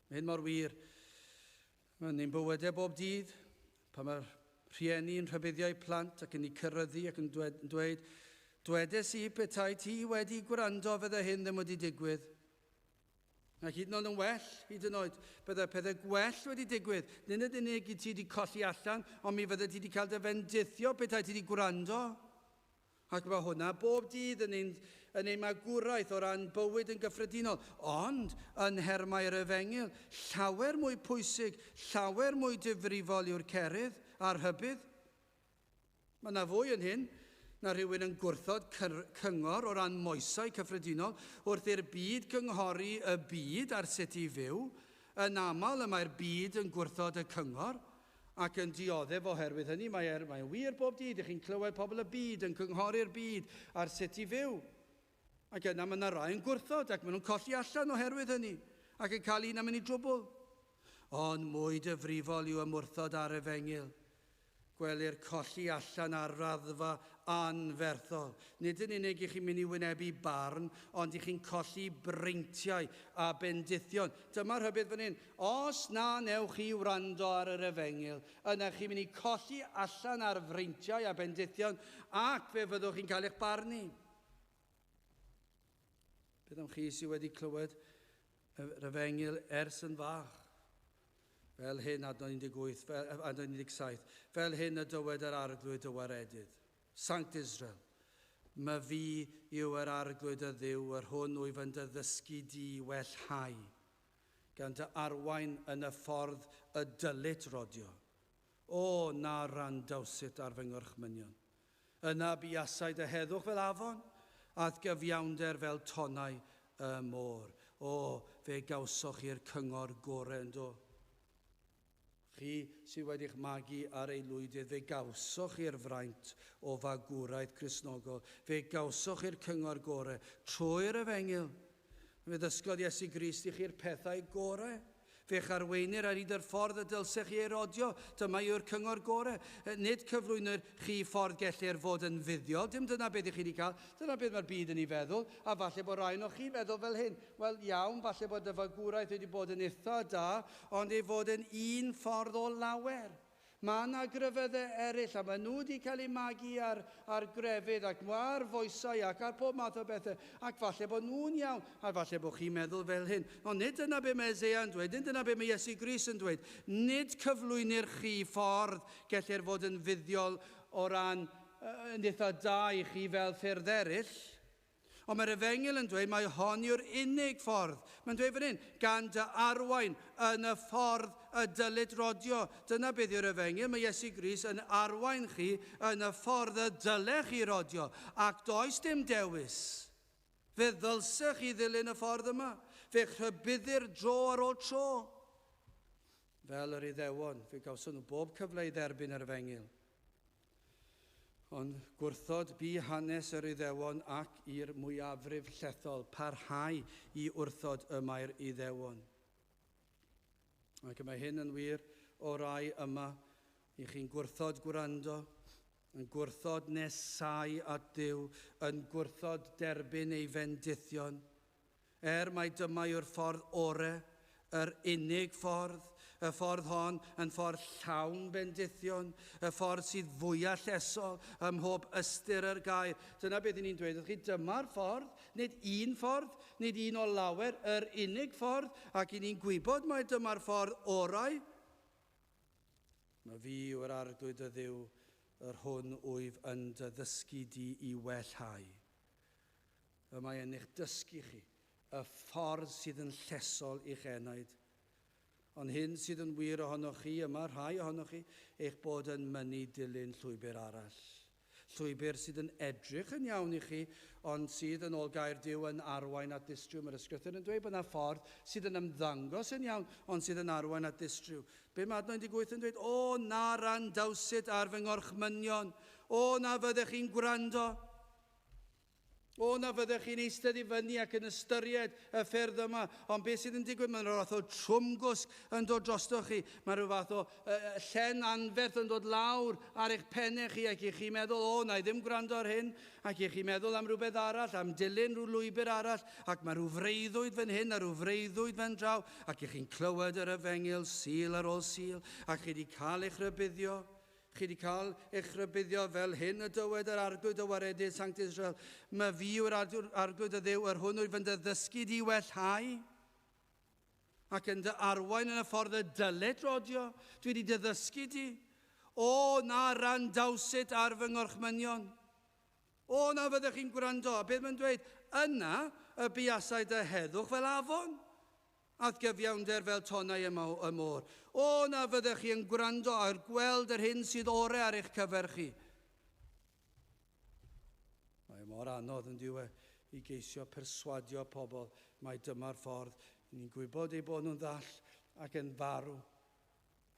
[SPEAKER 1] Mae hyn mor wir. Mae'n ein bywydau bob dydd, pan mae'r rhieni yn rhybuddio eu plant ac yn eu cyryddu ac yn dweud, dwedes i petai ti wedi gwrando, fydde hyn ddim wedi digwydd. Ac hyd yn oed yn well, hyd yn oed, bydde pethau gwell wedi digwydd. Nid yn unig i ti wedi colli allan, ond mi fydde ti wedi cael dy fendithio petai ti wedi gwrando. Ac mae hwnna bob dydd yn ein magwraeth o ran bywyd yn gyffredinol. Ond yn nhermau'r efengyl, llawer mwy pwysig, llawer mwy difrifol yw'r cerydd a'r rhybudd. Mae yna fwy yn hyn na rhywun yn gwrthod cyngor o ran moesau cyffredinol wrth i'r byd gynghori y byd ar sut i fyw. Yn aml y mae'r byd yn gwrthod y cyngor ac yn dioddef oherwydd hynny. Mae'n wir bob dydd, ych chi'n clywed pobl y byd yn cynghori'r byd ar sut i fyw. Ac yna mae yna rai yn gwrthod ac maen nhw'n colli allan oherwydd hynny ac yn cael un am yn ei drwbl. Ond mwy difrifol yw ymwrthod ar efengyl. Gwelir colli allan ar raddfa anferthol. Nid yn unig i chi'n mynd i wynebu barn, ond i chi'n colli breintiau a bendithion. Dyma'r rhybudd fan hyn. Os na newch chi wrando ar yr efengyl, yna chi'n mynd i colli allan ar freintiau a bendithion, ac fe fyddwch chi'n cael eich barnu. Beth am chi sydd wedi clywed yr efengyl ers yn fach? Fel hyn, adnod 18, adnod 17, fel hyn y dywed yr Arglwydd y waredydd, Sanct Israel, My fi yw yr arglwydd y ddiw, yr hwn wyf yn dy ddysgu di wellhau, gan dy arwain yn y ffordd y dylit rodio. O, na randawsit ar fy ngorchmynion. Yna buasai dy heddwch fel afon, a'th gyfiawnder fel tonnau y môr. O, fe gawsoch chi'r cyngor gore yn do. Chi sydd wedi'ch magu ar ei lwydydd, fe gawsoch chi'r fraint o fagwraeth Cristnogol. Fe gawsoch chi'r cyngor gore trwy'r efengyl. Fe ddysgodd Iesu Grist i chi'r pethau gore. Fe'ch arweinir ar hyd yr ffordd y dylsech chi ei rodio. Dyma yw'r cyngor gore. Nid cyflwynir chi ffordd gellir fod yn fuddiol. Dim dyna beth i chi wedi cael. Dyna beth mae'r byd yn ei feddwl. A falle bod rai ohonoch chi'n meddwl fel hyn. Wel, iawn, falle bod y fagwraeth wedi bod yn eitha da, ond ei fod yn un ffordd o lawer. Mae yna grefyddau eraill a maen nhw wedi cael eu magu ar, ar grefydd ac ar foesau ac ar pob math o bethau ac falle bod nhw'n iawn a falle bod chi'n meddwl fel hyn. Ond nid dyna be mae Eseia yn dweud, nid dyna be mae Iesu Grist yn dweud. Nid cyflwynir chi ffordd gellir fod yn fuddiol o ran yn eitha da i chi fel ffyrdd eraill. Ond mae'r efengyl yn dweud mai hon yw'r unig ffordd. Mae'n dweud fan hyn, gan dy arwain yn y ffordd y dylid rodio. Dyna beth yw'r efengyl. Mae Iesu Grist yn arwain chi yn y ffordd y dylech chi rodio. Ac does dim dewis. Fe ddylsech chi ddilyn y ffordd yma. Fe'ch rhybuddir dro ar ôl tro. Fel yr Iddewon, fe gawson nhw bob cyfle i dderbyn yr efengyl. Ond gwrthod bu hanes yr Iddewon ac i'r mwyafrif llethol parhau i wrthod y mae'r Iddewon. Ac y mae hyn yn wir o rai yma, i chi'n gwrthod gwrando, yn gwrthod nesau at Dduw, yn gwrthod derbyn ei fendithion. Er mai dyma yw'r ffordd ore, yr unig ffordd, y ffordd hon yn ffordd llawn bendithion, y ffordd sydd fwyaf llesol ym mhob ystyr yr gair. Dyna beth ni'n dweud wrth chi, dyma'r ffordd, nid un ffordd, nid un o lawer, yr unig ffordd, ac i ni'n gwybod mai dyma'r ffordd orau. Mae fi yw'r arglwydd y Dduw, yr hwn wyf yn dy ddysgu di i wellhau. Y mae yn eich dysgu chi y ffordd sydd yn llesol i'ch enaid. Ond hyn sydd yn wir ohonoch chi yma, rhai ohonoch chi, eich bod yn mynnu dilyn llwybr arall. Llwybr sydd yn edrych yn iawn i chi, ond sydd yn ôl gair Duw yn arwain at ddistryw. Mae'r ysgrythur yn dweud bod yna ffordd sydd yn ymddangos yn iawn, ond sydd yn arwain at ddistryw. Be mae adnod 18 yn dweud? O, na randawsid ar fy ngorchmynion. O, na fyddech chi'n gwrando. O, na fyddech chi'n eistedd i fyny ac yn ystyried y ffyrdd yma. Ond beth sydd yn digwydd? Mae'n rhyw fath o trwmgwsg yn dod drostoch chi. Mae rhyw fath o uh, llen anferth yn dod lawr ar eich pennau chi ac i chi meddwl, o, na i ddim gwrando ar hyn. Ac i chi meddwl am rhywbeth arall, am dilyn rhyw lwybr arall. Ac mae rhyw freuddwyd fan hyn a rhyw freuddwyd fan draw. Ac i chi'n clywed yr efengyl Sul ar ôl Sul. Ac chi wedi cael eich rhybuddio. Chi wedi cael eich rhybuddio fel hyn y dywed yr arglwydd o waredydd Sanct Israel. Mae fi yw'r arglwydd y Dduw, yr hwn wyf yn dy ddysgu di wellhau ac yn dy arwain yn y ffordd y dylet rodio. Dwi wedi dy ddysgu di. O, na randawsit ar fy ngorchmynion. O, na fyddech chi'n gwrando. A beth mae'n dweud? Yna y buasai dy heddwch fel afon. A'th gyfiawnder fel tonnau y môr. O, na fyddech chi yn gwrando ar gweld yr hyn sydd orau ar eich cyfer chi. Mae mor anodd yn diwe i geisio perswadio pobl mai dyma'r ffordd. Ni'n gwybod eu bod nhw'n ddall ac yn farw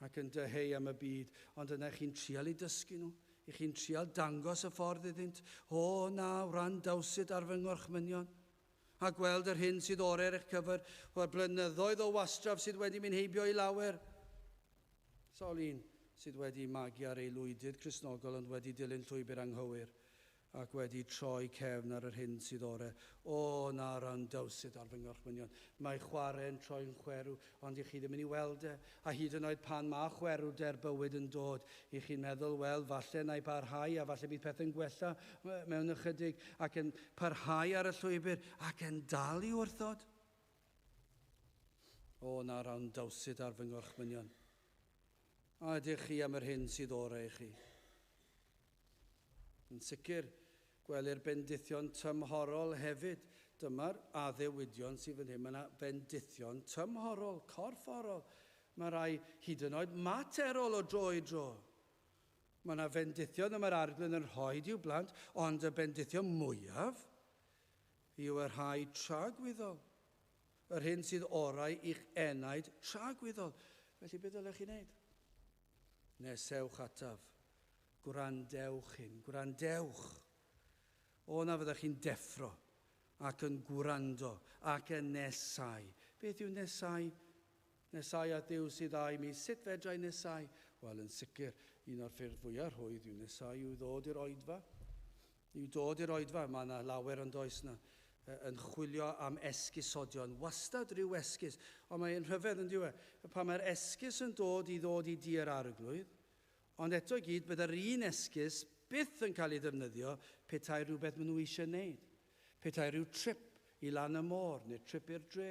[SPEAKER 1] ac yn dyheu am y byd, ond yna chi'n trial i dysgu nhw, i chi'n trial dangos y ffordd iddynt. O, na, wrandawsid ar fy ngorchmynion a gweld yr hyn sydd orau ar eich cyfer, o'r blynyddoedd o wastraff sydd wedi mynd heibio i lawer. Sawl un sydd wedi magu ar ei lwydydd Cristnogol ond wedi dilyn llwybr anghywir ac wedi troi cefn ar yr hyn sydd orau. O, na randawsid ar fy ngorchmynion. Mae chwarae yn troi'n chwerw, ond i chi ddim yn ei weld e. A hyd yn oed pan mae chwerwder bywyd yn dod, i chi'n meddwl, wel, falle na i barhau a falle bydd pethau'n gwella mewn ychydig, ac yn parhau ar y llwybr ac yn dal i wrthod. O, na randawsid ar fy ngorchmynion. A ydych chi am yr hyn sydd orau i chi? Yn sicr, Gwelir bendithion tymhorol hefyd. Dyma'r addewidion sydd fan hyn. Mae yna bendithion tymhorol, corfforol. Mae rhai hyd yn oed materol o dro i dro. Mae yna fendithion y mae'r Arglwydd yn rhoi i'w blant, ond y bendithion mwyaf yw y rhai tragwyddol. Yr hyn sydd orau i'ch enaid tragwyddol. Felly beth ddylech chi wneud? Nesewch ataf. Gwrandewch hyn, gwrandewch. O na fyddech chi'n deffro ac yn gwrando ac yn nesau. Beth yw nesau? Nesau at Dduw sydd â i mi. Sut fedra i nesau? Wel, yn sicr, un o'r ffyrdd fwyaf rhwydd yw nesau yw ddod i'r oedfa. Yw dod i'r oedfa. Mae yna lawer yn does yna yn chwilio am esgusodion. Wastad rhyw esgus. Ond mae'n rhyfedd yn diwe. Pan mae'r esgus yn dod i ddod i dir Arglwydd, ond eto i gyd byddai'r un esgus byth yn cael ei ddefnyddio petai rhywbeth maen nhw eisiau wneud. Petai rhyw trip i lan y môr, neu trip i'r dre,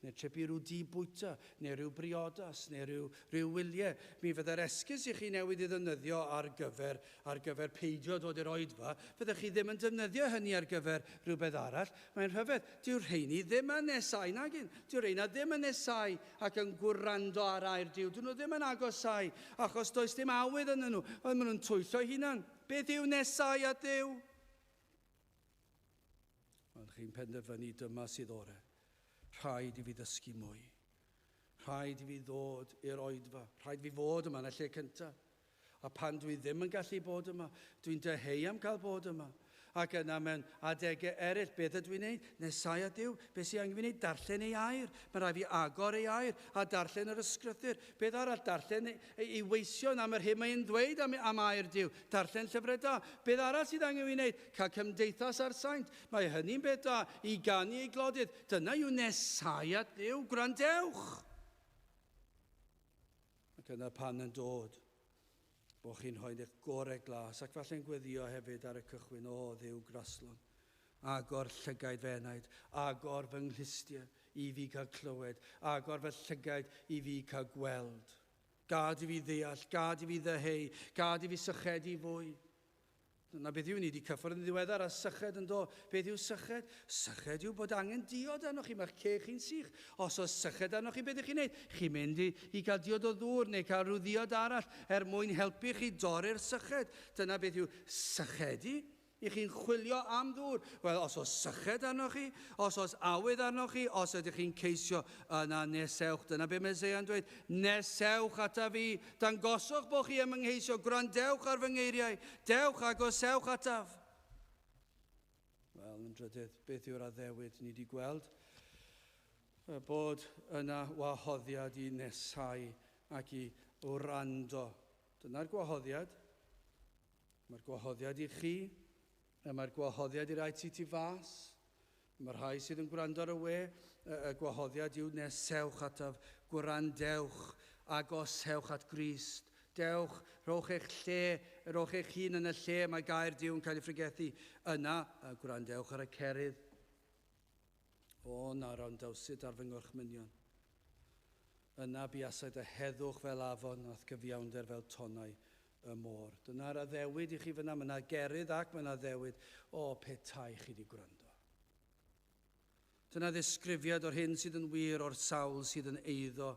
[SPEAKER 1] neu trip i ryw dŷ bwyta, neu ryw briodas, neu ryw, ryw wyliau. Mi fyddai'r esgus i chi newid i ddefnyddio ar gyfer, ar gyfer peidio dod i'r oedfa, fyddech chi ddim yn defnyddio hynny ar gyfer rhywbeth arall. Mae'n rhyfedd, dyw'r rheini ddim yn nesau nagyn. Dyw'r rheina ddim yn nesau ac yn gwrando ar air Duw. Dyn nhw ddim yn agosau, achos does dim awydd yn nhw. Ond maen nhw'n twyllo hunan. Beth yw nesau at Dduw? Ond chi'n penderfynu dyma sydd ore. Rhaid i fi ddysgu mwy. Rhaid i fi ddod i'r oedfa. Rhaid i fi fod yma yn y lle cyntaf. A pan dwi ddim yn gallu bod yma, dwi'n dyheu am cael bod yma. Ac yna mewn adegau eraill, beth ydw i'n neud? Nesau at Dduw. Beth sy'n angen fi wneud? Darllen ei air. Mae rhaid fi agor ei air a darllen yr ysgrythur. Beth arall? Darllen ei, ei weision am yr hyn mae'n ddweud am, am air Duw. Darllen llyfrau da. Beth arall sydd angen fi wneud? Cael cymdeithas â'r saint. Mae hynny'n beth da. I ganu ei glodydd. Dyna yw nesau at Dduw. Gwrandewch! Ac yna pan yn dod, bod chi'n rhoi eich gorau glas ac falle'n gweddio hefyd ar y cychwyn, o Dduw graslon, agor llygaid fy enaid, agor fy nghlustiau i fi cael clywed, agor fy llygaid i fi cael gweld. Gad i fi ddeall, gad i fi ddyheu, gad i fi sychedu fwy. Dyna beth yw, ni wedi cyffwrdd yn ddiweddar â syched yn do. Beth yw syched? Syched yw bod angen diod arnoch chi, mae'ch ceg chi'n sych. Os oes syched arnoch chi, beth ydych chi'n neud? Chi'n mynd i, i gael diod o ddŵr neu cael rhyw ddiod arall er mwyn helpu chi dorri'r syched. Dyna beth yw sychedu. I chi'n chwilio am ddŵr. Wel, os oes syched arnoch chi, os oes awydd arnoch chi, os ydych chi'n ceisio, yna nesewch. Dyna beth mae Eseia'n dweud. Nesewch ataf fi. Dangoswch bod chi am yng ngheisio. Gwrandewch ar fy ngeiriau. Dewch agosewch ataf. Wel, yn drydydd, beth yw'r addewid ni wedi gweld? Bod yna wahoddiad i nesau ac i wrando. Dyna'r gwahoddiad. Mae'r gwahoddiad i chi, a mae'r gwahoddiad i rai ti tu fas. Mae'r rhai sydd yn gwrando ar y we, y, y gwahoddiad yw nesewch ataf, gwrandewch, agosewch at Grist. Dewch, rhowch eich lle, rhowch eich hun yn y lle mae gair Duw yn cael ei phregethu. Yna, gwrandewch ar y cerydd. O, na wrandawsid ar fy ngorchmynion. Yna buasai dy heddwch fel afon, a'th gyfiawnder fel tonnau y môr. Dyna'r addewid i chi fyna. Mae yna gerydd ac mae yna addewid. O, petai chi wedi gwrando. Dyna ddisgrifiad o'r hyn sydd yn wir o'r sawl sydd yn eiddo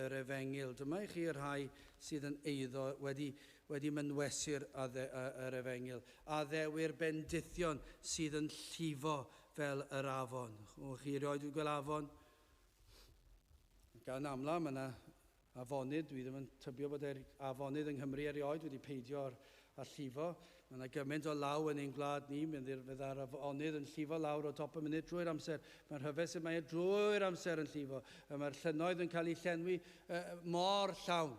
[SPEAKER 1] yr efengyl. Dyma i chi y rhai sydd yn eiddo wedi, wedi mynwesu'r yr efengyl. Addewir bendithion sydd yn llifo fel yr afon. O, chi erioed wedi gweld afon? Gan amla, mae yna afonydd, dwi ddim yn tybio bod yr afonydd yng Nghymru erioed wedi peidio ar, a llifo. Mae yna gymaint o law yn ein gwlad ni, mi fydda'r afonydd yn llifo lawr o top y mynydd drwy'r amser. Mae'n rhyfedd sut mae e drwy'r amser yn llifo. Mae'r llynnoedd yn cael eu llenwi mor llawn.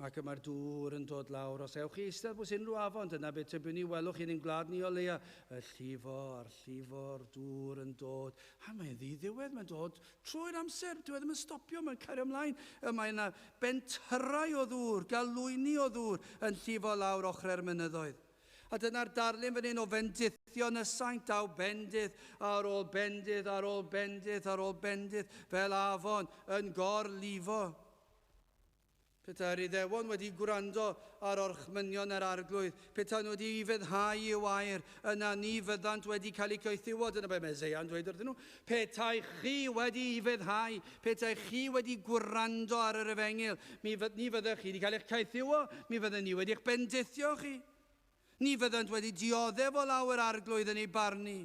[SPEAKER 1] Ac y mae'r dŵr yn dod lawr. Os ewch chi eistedd bwys unrhyw afon, dyna beth tybiwn ni welwch chi'n ein gwlad ni o leia. Y llifo a'r llifo'r dŵr yn dod. A mae'n ddiddiwedd, mae'n dod trwy'r amser. Dyw e ddim yn stopio, mae'n cario ymlaen. Y mae yna bentyrrau o ddŵr, galwyni o ddŵr yn llifo lawr ochrau'r mynyddoedd. A dyna'r darlun fan hyn o fendithion y saint, daw bendith ar ôl bendith ar ôl bendith ar ôl bendith fel afon yn gorlifo. Petai'r Iddewon wedi gwrando ar orchmynion yr Arglwydd, petai nhw wedi ufuddhau i'w air, yna ni fyddant wedi cael eu caethiwo. Dyna be mae Eseia'n dweud wrthyn nhw. Petai chi wedi ufuddhau, petai chi wedi gwrando ar yr efengyl, mi ni fyddech chi wedi cael eich caethiwo, mi fydden ni wedi eich bendithio chi. Ni fyddant wedi dioddef o law yr Arglwydd yn ei barnu.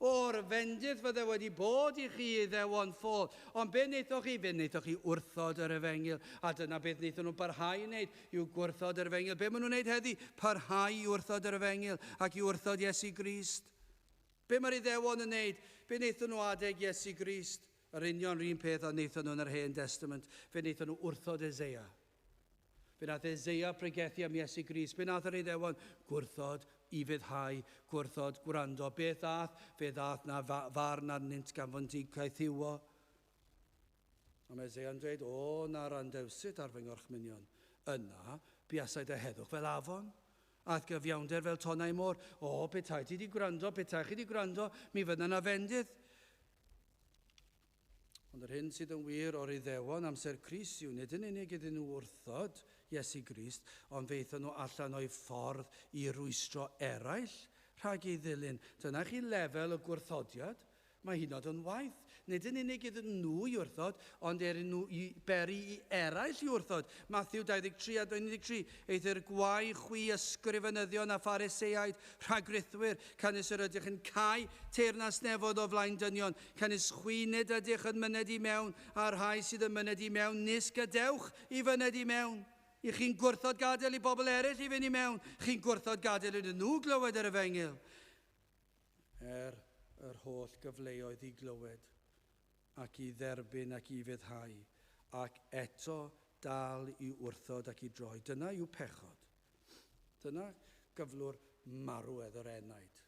[SPEAKER 1] O'r fendith fydde wedi bod i chi Iddewon ffôl. Ond be wnaethoch chi? Fe wnaethoch chi wrthod yr efengyl. A dyna beth wnaethon nhw barhau i wneud, yw gwrthod yr efengyl. Be maen nhw'n wneud heddi? Parhau i wrthod yr efengyl ac i wrthod Iesu Grist. Be mae'r Iddewon yn wneud? Be wnaethon nhw adeg Iesu Grist? Yr union 'run peth a wnaethon nhw yn yr Hen Destament. Fe wnaethon nhw wrthod Eseia. Fe wnaeth Eseia pregethu am Iesu Grist. Be wnaeth yr Iddewon? Gwrthod ufuddhau, gwrthod gwrando. Beth ddath? Fe ddath 'na farn arnynt gan fod nhw'n caethiwo. A mae Eseia'n dweud, O, na wrandewsit ar fy ngorchmynion. Yna, buasai dy heddwch fel afon, a'th gyfiawnder fel tonnau môr. O, petai ti 'di gwrando, petai chi 'di gwrando, mi fydda 'na fendith. Ond yr hyn sydd yn wir o'r Iddewon amser Crist yw nid yn unig iddyn nhw wrthod Iesu Grist, ond fe aethon nhw allan o'u ffordd i rwystro eraill rhag ei ddilyn. Dyna chi lefel y gwrthodiad. Mae hyd yn oed yn waeth. Nid yn unig iddyn nhw i wrthod, ond er nhw i beri i eraill i wrthod. Mathew 23 a 13, Eithr gwae chwi ysgrifenyddion a Phariseaid, rhagrithwyr, canys yr ydych yn cau teyrnas nefoedd o flaen dynion, Canys chwi nid ydych yn myned i mewn, a'r rhai sydd yn myned i mewn, nis gadewch i fyned i mewn. I chi'n gwrthod gadael i bobl eraill i fynd i mewn, chi'n gwrthod gadael iddyn nhw glywed yr efengyl. Er yr holl gyfleoedd i glywed, ac i dderbyn ac i ufuddhau, ac eto dal i wrthod ac i droi. Dyna yw pechod. Dyna gyflwr marwedd yr enaid.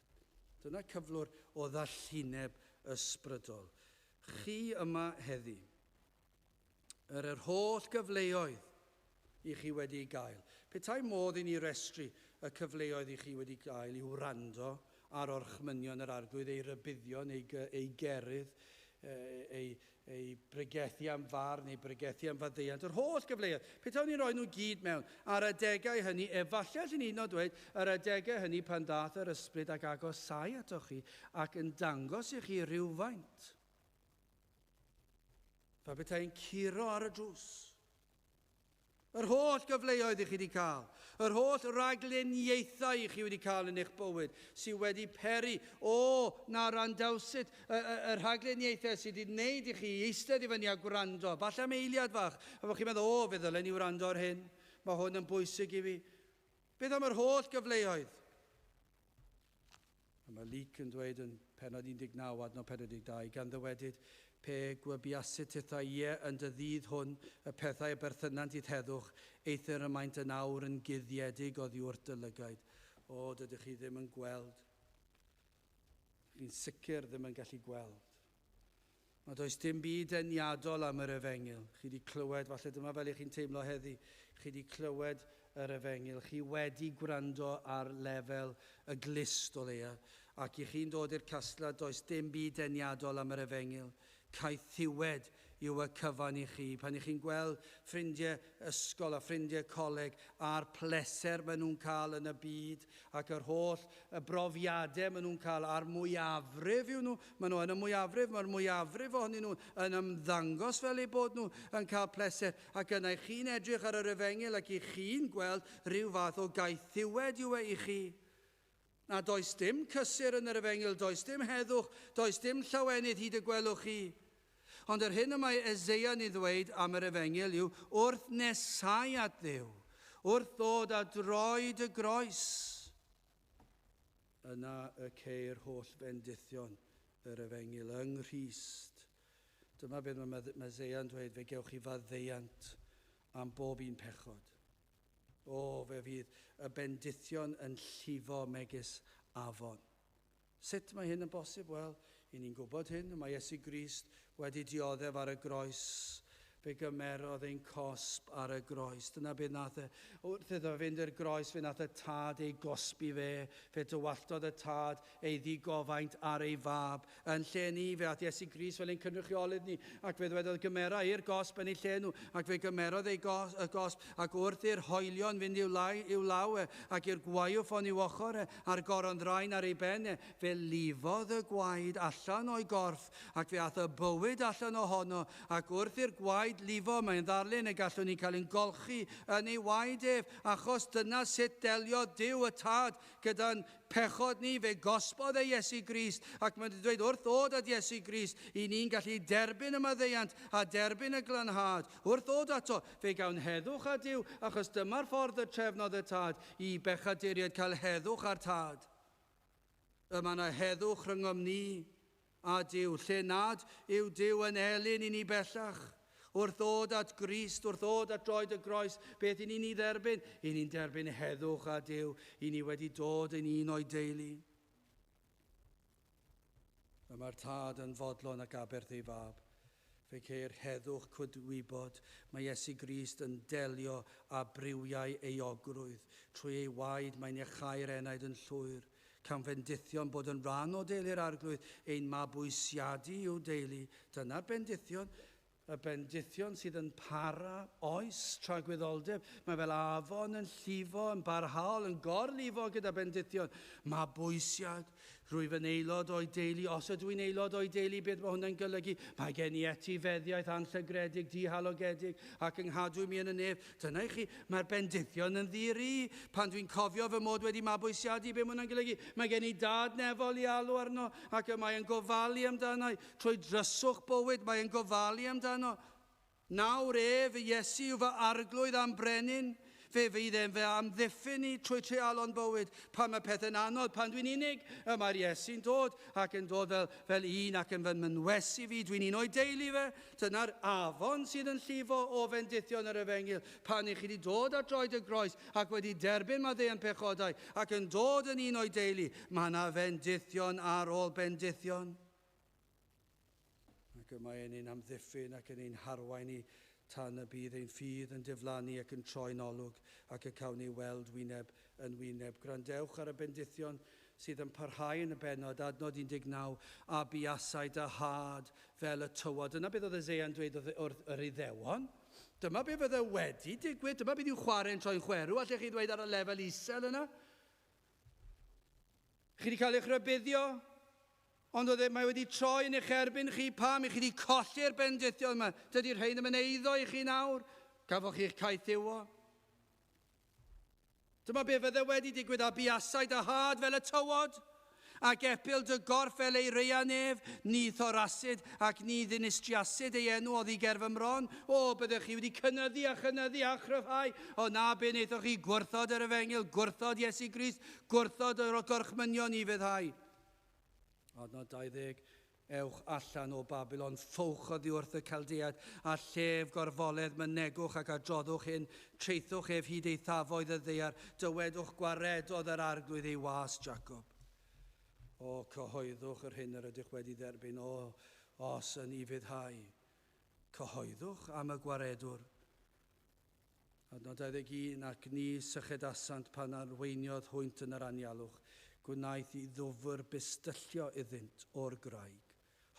[SPEAKER 1] Dyna cyflwr o ddallineb ysbrydol. Chi yma heddi, yr yr holl gyfleoedd i chi wedi ei gael. Petai modd i ni restru y cyfleoedd i chi wedi gael i wrando ar orchmynion yr Arglwydd, ei rybuddion, ei, ei gerydd, ei, ei bregethu am farn, ei bregethu am faddeuant, yr holl gyfleoedd. Petawn ni'n rhoi nhw gyd mewn, ar adegau hynny, efallai allen ni hyd yn oed dweud, yr adegau hynny pan ddaeth yr ysbryd ac agosau atoch chi ac yn dangos i chi rywfaint. Fel petai'n curo ar y drws. Yr holl gyfleoedd i chi wedi cael, yr holl ragluniaethau i chi wedi cael yn eich bywyd, sydd wedi peri, o, na wrandawsit, y, y, y rhagluniaethau sydd wedi wneud i chi eistedd i fyny a gwrando, falle am eiliad fach, a bod chi'n meddwl, o, fe ddylen ni wrando ar hyn, mae hwn yn bwysig i fi. Beth am yr holl gyfleoedd? A mae Luc yn dweud yn pennod 19, adnod 42, gan ddywedyd, Pe gwybiasit tithau, ie, yn dy ddydd hwn, y pethau y berthynant i'th heddwch, eithr y maent yn awr yn guddiedig oddi wrth dy lygaid. O, dydych chi ddim yn gweld. Chi'n sicr ddim yn gallu gweld. Mae does dim byd deniadol am yr efengyl. Chi wedi clywed, falle dyma fel i chi'n teimlo heddi, chi wedi clywed yr efengyl, chi wedi gwrando ar lefel y glust o leia, ac i chi'n dod i'r casgliad, does dim byd deniadol am yr efengyl. Caethiwed yw y cyfan i chi. Pan i chi'n gweld ffrindiau ysgol a ffrindiau coleg a'r pleser maen nhw'n cael yn y byd ac yr holl y brofiadau maen nhw'n cael a'r mwyafrif yw nhw, maen nhw yn y mwyafrif, mae'r mwyafrif ohonyn nhw yn ymddangos fel eu bod nhw yn cael pleser ac yna i chi'n edrych ar yr efengyl ac i chi'n gweld rhyw fath o gaethiwed yw e i chi. Na does dim cysur yn yr efengyl, does dim heddwch, does dim llawenydd hyd y gwelwch chi. Ond yr hyn y mae Eseia'n ei ddweud am yr efengyl yw wrth nesau at Dduw, wrth ddod â droed y groes, yna y ceir holl fendithion yr efengyl yng Nghrist. Dyma beth mae Eseia'n dweud, fe gewch chi faddeuant am bob un pechod. O, fe fydd y bendithion yn llifo megis afon. Sut mae hyn yn bosib? Wel, i ni'n gwybod hyn, mae Iesu Grist wedi dioddef ar y groes. Fe gymerodd ein cosb ar y groes. Dyna beth nath e. Wrth iddo fynd i'r groes, fe nath y tad ei gosbi fe. Fe dywalltodd y tad ei ddigofaint ar ei fab. Yn lle ni, fe ath Iesu Grist fel ein cynrychiolydd ni, ac fe ddwedodd gymera i'r gosb yn ei lle nhw, ac fe gymerodd ei gos, y gosb, ac wrth i'r hoelion fynd i'w, lai, i'w law e, ac i'r gwaywffon i'w ochr e, a'r goron ddrain ar ei ben e, fe lifodd y gwaed allan o'i gorff, ac fe ath y bywyd allan ohono, ac wrth i'r gwaed lifo, mae'n ddarlun y gallwn ni cael ein golchi yn ei waed ef, achos dyna sut deliodd Duw y Tad gyda'n pechod ni, fe gosbodd e Iesu Grist, ac mae'n dweud wrth ddod at Iesu Grist, i ni'n gallu derbyn y maddeuant a derbyn y glanhad. Wrth ddod ato, fe gawn heddwch â Duw, achos dyma'r ffordd y trefnodd y Tad i bechaduriaid cael heddwch â'r Tad. Y mae yna heddwch rhyngom ni a Duw, lle nad yw Duw yn elyn i ni bellach. Wrth ddod at Grist, wrth ddod at droed y groes, beth i ni'n ei dderbyn? I ni'n derbyn heddwch â Duw, i ni wedi dod yn un o'i deulu. Y mae'r tad yn fodlon ac aberth ei fab. Fe ceir heddwch cydwybod. Mae Iesu Grist yn delio â briwiau euogrwydd. Trwy ei waed mae'n iachau'r enaid yn llwyr. Cawn fendithion bod yn rhan o deulu'r Arglwydd, ein mabwysiadu i'w deulu. Dyna'r bendithion, y bendithion sydd yn para oes tragwyddoldeb. Mae fel afon yn llifo, yn barhaol, yn gorlifo gyda bendithion. Mabwysiad, Rwyf yn aelod o'i deulu. Os ydw i'n aelod o'i deulu, beth mae hwnna'n golygu? Mae gen i etifeddiaeth anllygredig, dihalogedig, ac yng nghadw mi yn y nef. Dyna i chi, mae'r bendithion yn ddi-ri. Pan dwi'n cofio fy mod wedi mabwysiadu, beth mae hwnna'n golygu? Mae gen i dad nefol i alw arno, ac y mae yn gofalu amdano. Trwy dryswch bywyd, mae yn gofalu amdano. Nawr ef, y Iesu, yw fy arglwydd a'm brenin. Fe fydd e'n fy amddiffyn i trwy treialon bywyd. Pan mae pethau'n anodd, pan dwi'n unig, y mae'r Iesu'n dod ac yn dod fel, fel un ac yn fy mynwesu fi. Dwi'n un o'i deulu fe. Dyna'r afon sydd yn llifo o fendithion yr efengyl. Pan i chi wedi dod at droed y groes ac wedi derbyn maddeuant pechodau ac yn dod yn un o'i deulu, mae yna fendithion ar ôl bendithion. Ac y mae e'n ein amddiffyn ac yn ein harwain ni tan y bydd ein ffydd yn diflannu ac yn troi'n olwg ac y cawn ni weld wyneb yn wyneb. Gwrandewch ar y bendithion sydd yn parhau yn y bennod, adnod 19, a buasai dy had fel y tywod. Dyna beth oedd Eseia'n dweud wrth yr Iddewon. Dyma beth fydde wedi digwydd, dyma beth yw chwarae'n troi'n chwerw, allech chi ddweud ar y lefel isel yna. Chi wedi cael eich rhybuddio, Ond oedd e, mae wedi troi yn eich erbyn chi, pam i chi wedi colli'r bendithion yma? Dydy'r rhain ddim yn eiddo i chi nawr. Cafoch chi'ch caethiwo. Dyma be fydde wedi digwydd a buasai dy had fel y tywod, ac epil dy gorff fel ei reian ef, ni thorasid ac ni ddinistriasid ei enw oddi ger fy mron. O, byddech chi wedi cynyddu a chynyddu a chryfhau. O na, be wnaethoch chi? Gwrthod yr efengyl, gwrthod Iesu Grist, gwrthod yr gorchmynion i fyddhau. Adnod 20, Ewch allan o Babilon, ffowch oddi wrth y Caldead, a llef gorfoledd mynegwch ac adroddwch hyn, traethwch ef hyd eithafoedd y ddaear, dywedwch gwaredodd yr arglwydd ei was Jacob. O, cyhoeddwch yr hyn yr ydych wedi dderbyn, o, os yn ufuddhau. Cyhoeddwch am y gwaredwr. Adnod 21, Ac ni sychedasant pan arweiniodd hwynt yn yr anialwch, gwnaeth i ddwfr bistyllio iddynt o'r graig.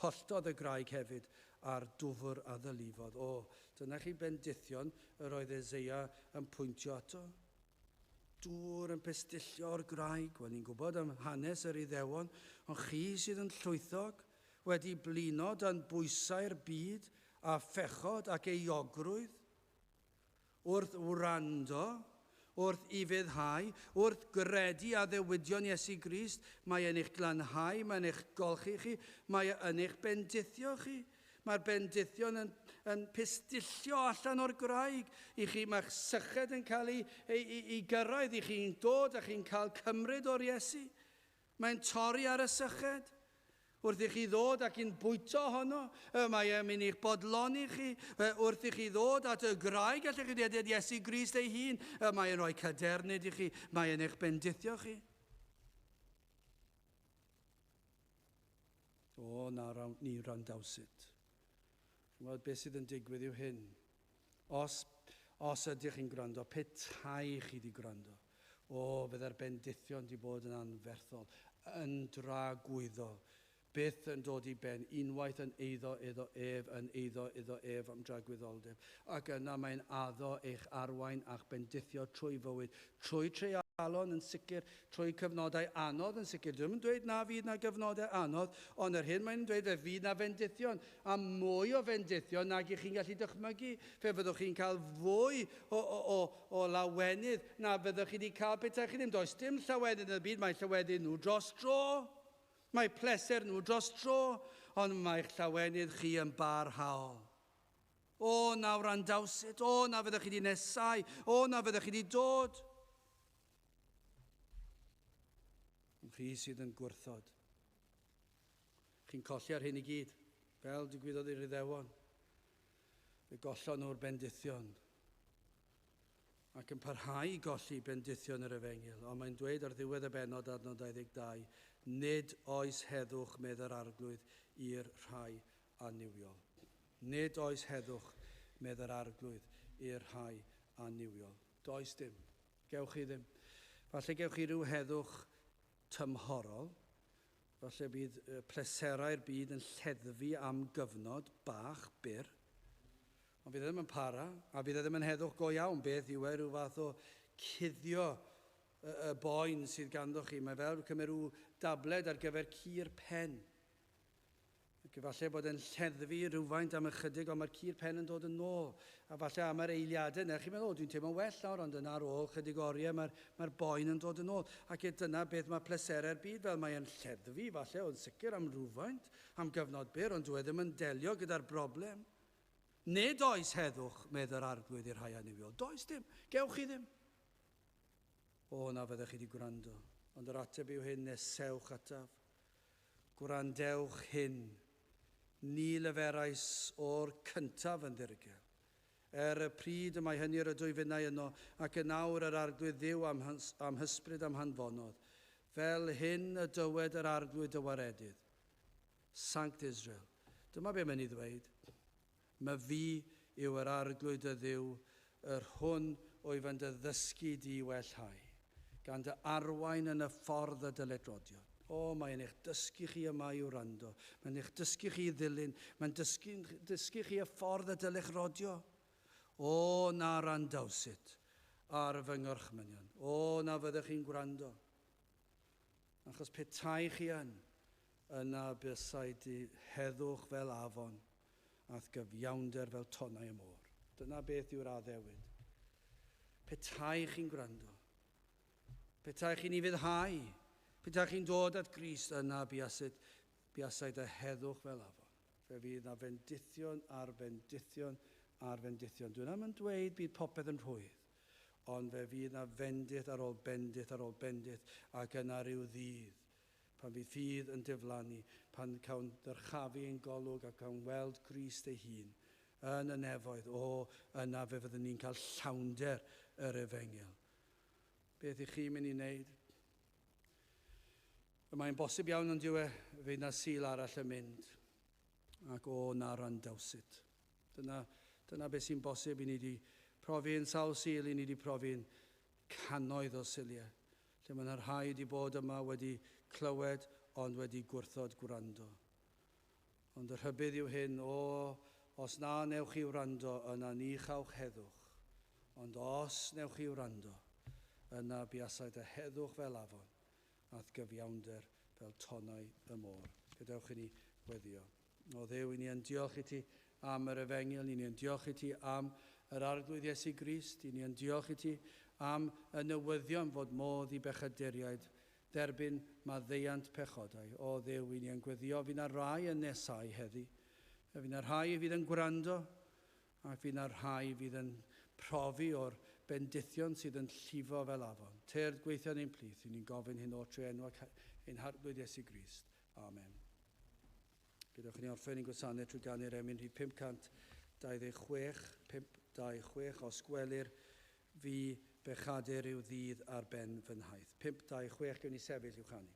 [SPEAKER 1] Holltodd y graig hefyd, a'r dwfr a ddylifodd. O, dyna chi bendithion yr oedd Eseia yn pwyntio ato. Dŵr yn pistyllio o'r graig. Wel, ni'n gwybod am hanes yr Iddewon, ond chi sydd yn llwythog, wedi blino dan bwysau'r byd a phechod ac euogrwydd. Wrth wrando, wrth ufuddhau, wrth gredu addewidion Iesu Grist, mae e'n eich glanhau, mae'n eich golchi chi, mae e yn eich bendithio chi. Mae'r bendithion yn, yn pistillio allan o'r graig i chi, mae'ch syched yn cael ei, ei, ei, ei gyrraedd, i chi'n dod a chi'n cael cymryd o'r Iesu. Mae'n torri ar y syched. Wrth i chi ddod ac yn bwyto ohono, mae e'n mynd i'ch bodloni chi. Wrth i chi ddod at y graig, allech chi ddweud Iesu Grist ei hun, mae e'n rhoi cadernid i chi, mae e'n eich bendithio chi. O, na, ni wrandawsid. Chi'n gweld beth sydd yn digwydd yw hyn. Os, os ydych chi'n gwrando, petai chi wedi gwrando, o, fydda'r bendithion wedi bod yn anferthol, yn dragwyddol, byth yn dod i ben, unwaith yn eiddo iddo ef, yn eiddo iddo ef am dragwyddoldeb. Ac yna mae'n addo eich arwain a'ch bendithio trwy fywyd, trwy treialon yn sicr, trwy cyfnodau anodd yn sicr. Dwi'm yn dweud na fydd na gyfnodau anodd, ond yr hyn mae'n dweud fe fydd na fendithion, a mwy o fendithion nag i chi'n gallu dychmygu. Fe fyddwch chi'n cael fwy o, o, o, o lawenydd na fyddwch chi wedi cael petai chi ddim. Does dim llawenydd yn y byd, mae llawenydd nhw dros dro. Mae pleser nhw dros dro, ond mae'ch llawenydd chi yn barhaol. O, na wrandawsit, o, na fyddwch chi wedi nesau, o, na fyddwch chi wedi dod. Ond chi sydd yn gwrthod. Chi'n colli ar hyn i gyd, fel digwyddodd i'r Iddewon. Fe gollon nhw'r bendithion ac yn parhau i golli bendithion yr efengyl, ond mae'n dweud ar ddiwedd y bennod adnod 22, nid oes heddwch, medd yr arglwydd, i'r rhai annuwiol. Nid oes heddwch, medd yr arglwydd, i'r rhai annuwiol. Does dim. Gewch chi ddim. Falle gewch chi rhyw heddwch tymhorol, falle bydd pleserau'r byd yn lleddfu am gyfnod bach, byr, ond fydd e ddim yn para, a fydd e ddim yn heddwch go iawn. Beth yw e, rhyw fath o cuddio y, y boen sydd ganddo chi. Mae fel cymryd rhyw dabled ar gyfer cur pen. Ac efallai bod e'n lleddfu rhywfaint am ychydig, ond mae'r cur pen yn dod yn ôl. A falle am yr eiliadau yna, chi'n meddwl, o, dwi'n teimlo'n well nawr, ond yna ar ôl chydig oriau mae'r mae boen yn dod yn ôl. Ac dyna beth mae pleserau'r byd fel, mae'n lleddfu, falle, ond sicr am rhywfaint, am gyfnod byr, ond dyw e ddim yn delio gyda'r broblem. Nid oes heddwch, medd yr arglwydd i'r rhai annuwiol. Does dim, gewch chi ddim. O, na fyddech chi wedi gwrando. Ond yr ateb yw hyn, nesewch ataf. Gwrandewch hyn. Ni leferais o'r cyntaf yn ddirgel. Er y pryd y mae hynny yr ydwy finnau yno, ac yn awr yr arglwydd Dduw am, am hysbryd am hanfonodd. Fel hyn y dywed yr arglwydd dy waredydd. Sanct Israel. Dyma be mae'n ei ddweud. My fi yw yr arglwydd dy Dduw, yr hwn wyf yn dy ddysgu di i wellhau, gan dy arwain yn y ffordd y dylet rodio. O, mae'n eich dysgu chi yma i wrando. Mae'n eich dysgu chi i ddilyn. Mae'n dysgu, dysgu chi y ffordd y dylech rodio. O, na randawsit ar fy ngorchmynion. O, na fyddech chi'n gwrando. Achos petai chi yn, yna buasai dy heddwch fel afon, a'th gyfiawnder fel tonnau y môr. Dyna beth yw'r addewid. Petai chi'n gwrando, petai chi'n ufuddhau, petai chi'n dod at Grist, yna buasid, buasai dy heddwch fel afon. Fe fydd na fendithion ar fendithion ar fendithion. Dwi'n am yn dweud bydd popeth yn rhwydd, ond fe fydd na fendith ar ôl bendith ar ôl bendith, ac yna rhyw ddydd, pan fydd ffydd yn diflannu, pan cawn ddyrchafu ein golwg a cawn weld Grist ei hun yn y nefoedd, o, yna fe fyddwn ni'n cael llawnder yr efengyl. Beth i chi'n mynd i wneud? Y mae'n bosib iawn ond yw e, fydd na Sul arall yn mynd. Ac o, na randawsit. Dyna, dyna beth sy'n bosib i ni wedi profi yn sawl Sul, i ni wedi profi'n cannoedd o Suliau. Lle mae yna rhai wedi bod yma wedi clywed ond wedi gwrthod gwrando. Ond y rhybudd yw hyn, o, os na newch chi wrando, yna ni chawch heddwch. Ond os newch chi wrando, yna buasai dy heddwch fel afon, a'th gyfiawnder fel tonnau y môr. Gadewch i ni weddio. O Dduw, i ni yn diolch i ti am yr efengyl, i ni yn diolch i ti am yr arglwydd Iesu Grist, i ni yn diolch i ti am y newyddion fod modd i bechaduriaid dderbyn maddeuant pechodau. O Dduw, i ni yn gweddio, fydd na rai yn nesau heddi, fydd na rhai fydd yn gwrando, ac fydd na rhai fydd yn profi o'r bendithion sydd yn llifo fel afon. Tyrd gweithio yn ein plith, i ni'n gofyn hyn o trwy enw ac ein harglwydd Iesu Grist. Amen. Gadewch i ni orffen ein gwasanaeth trwy ganu'r emyn rhif 526, 526, os gwelir fi bechadur yw ddydd ar ben fy nhaith. 526, gewn ni sefyll i'w chanu.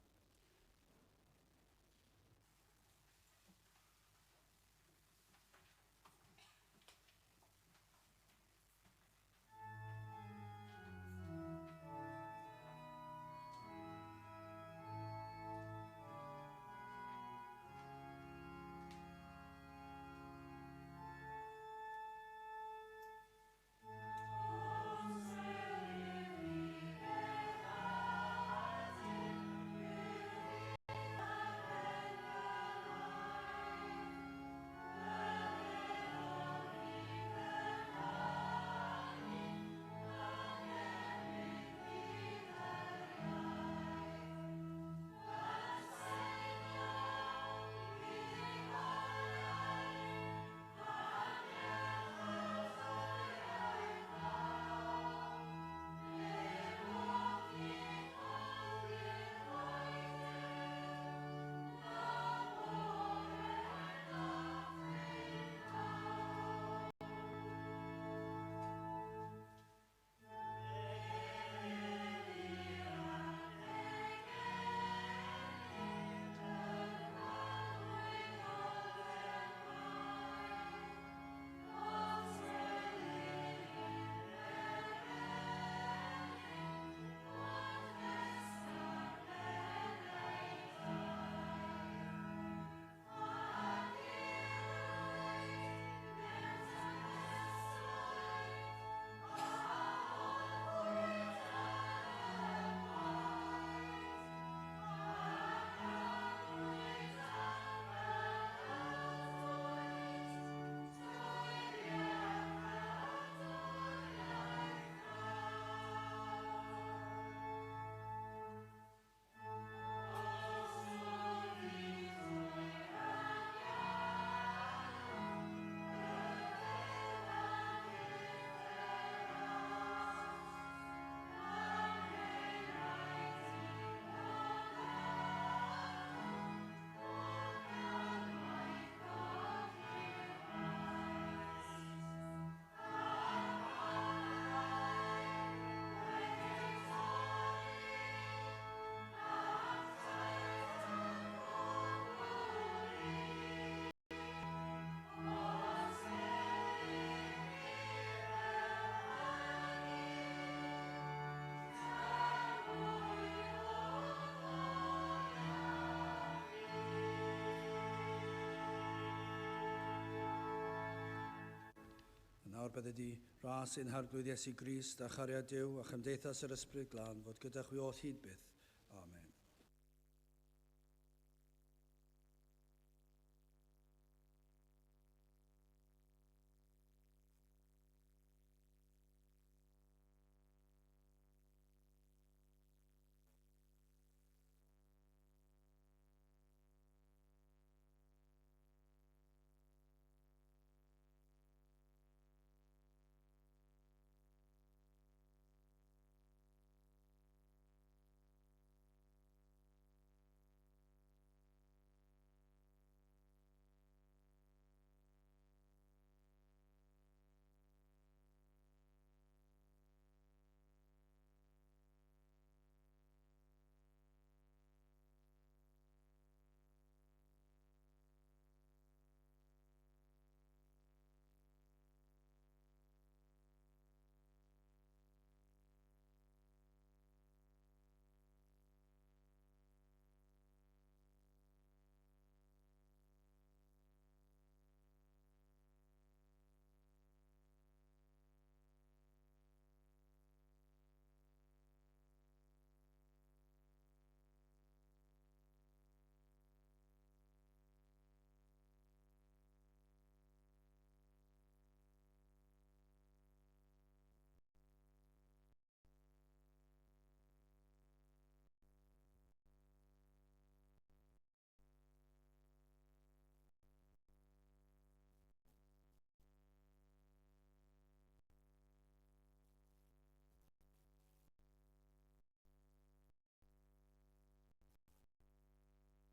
[SPEAKER 1] nawr bydded i ras ein Harglwydd Iesu Grist a chariad Duw a chymdeithas yr Ysbryd Glân fod gyda chwi oll hyd byth.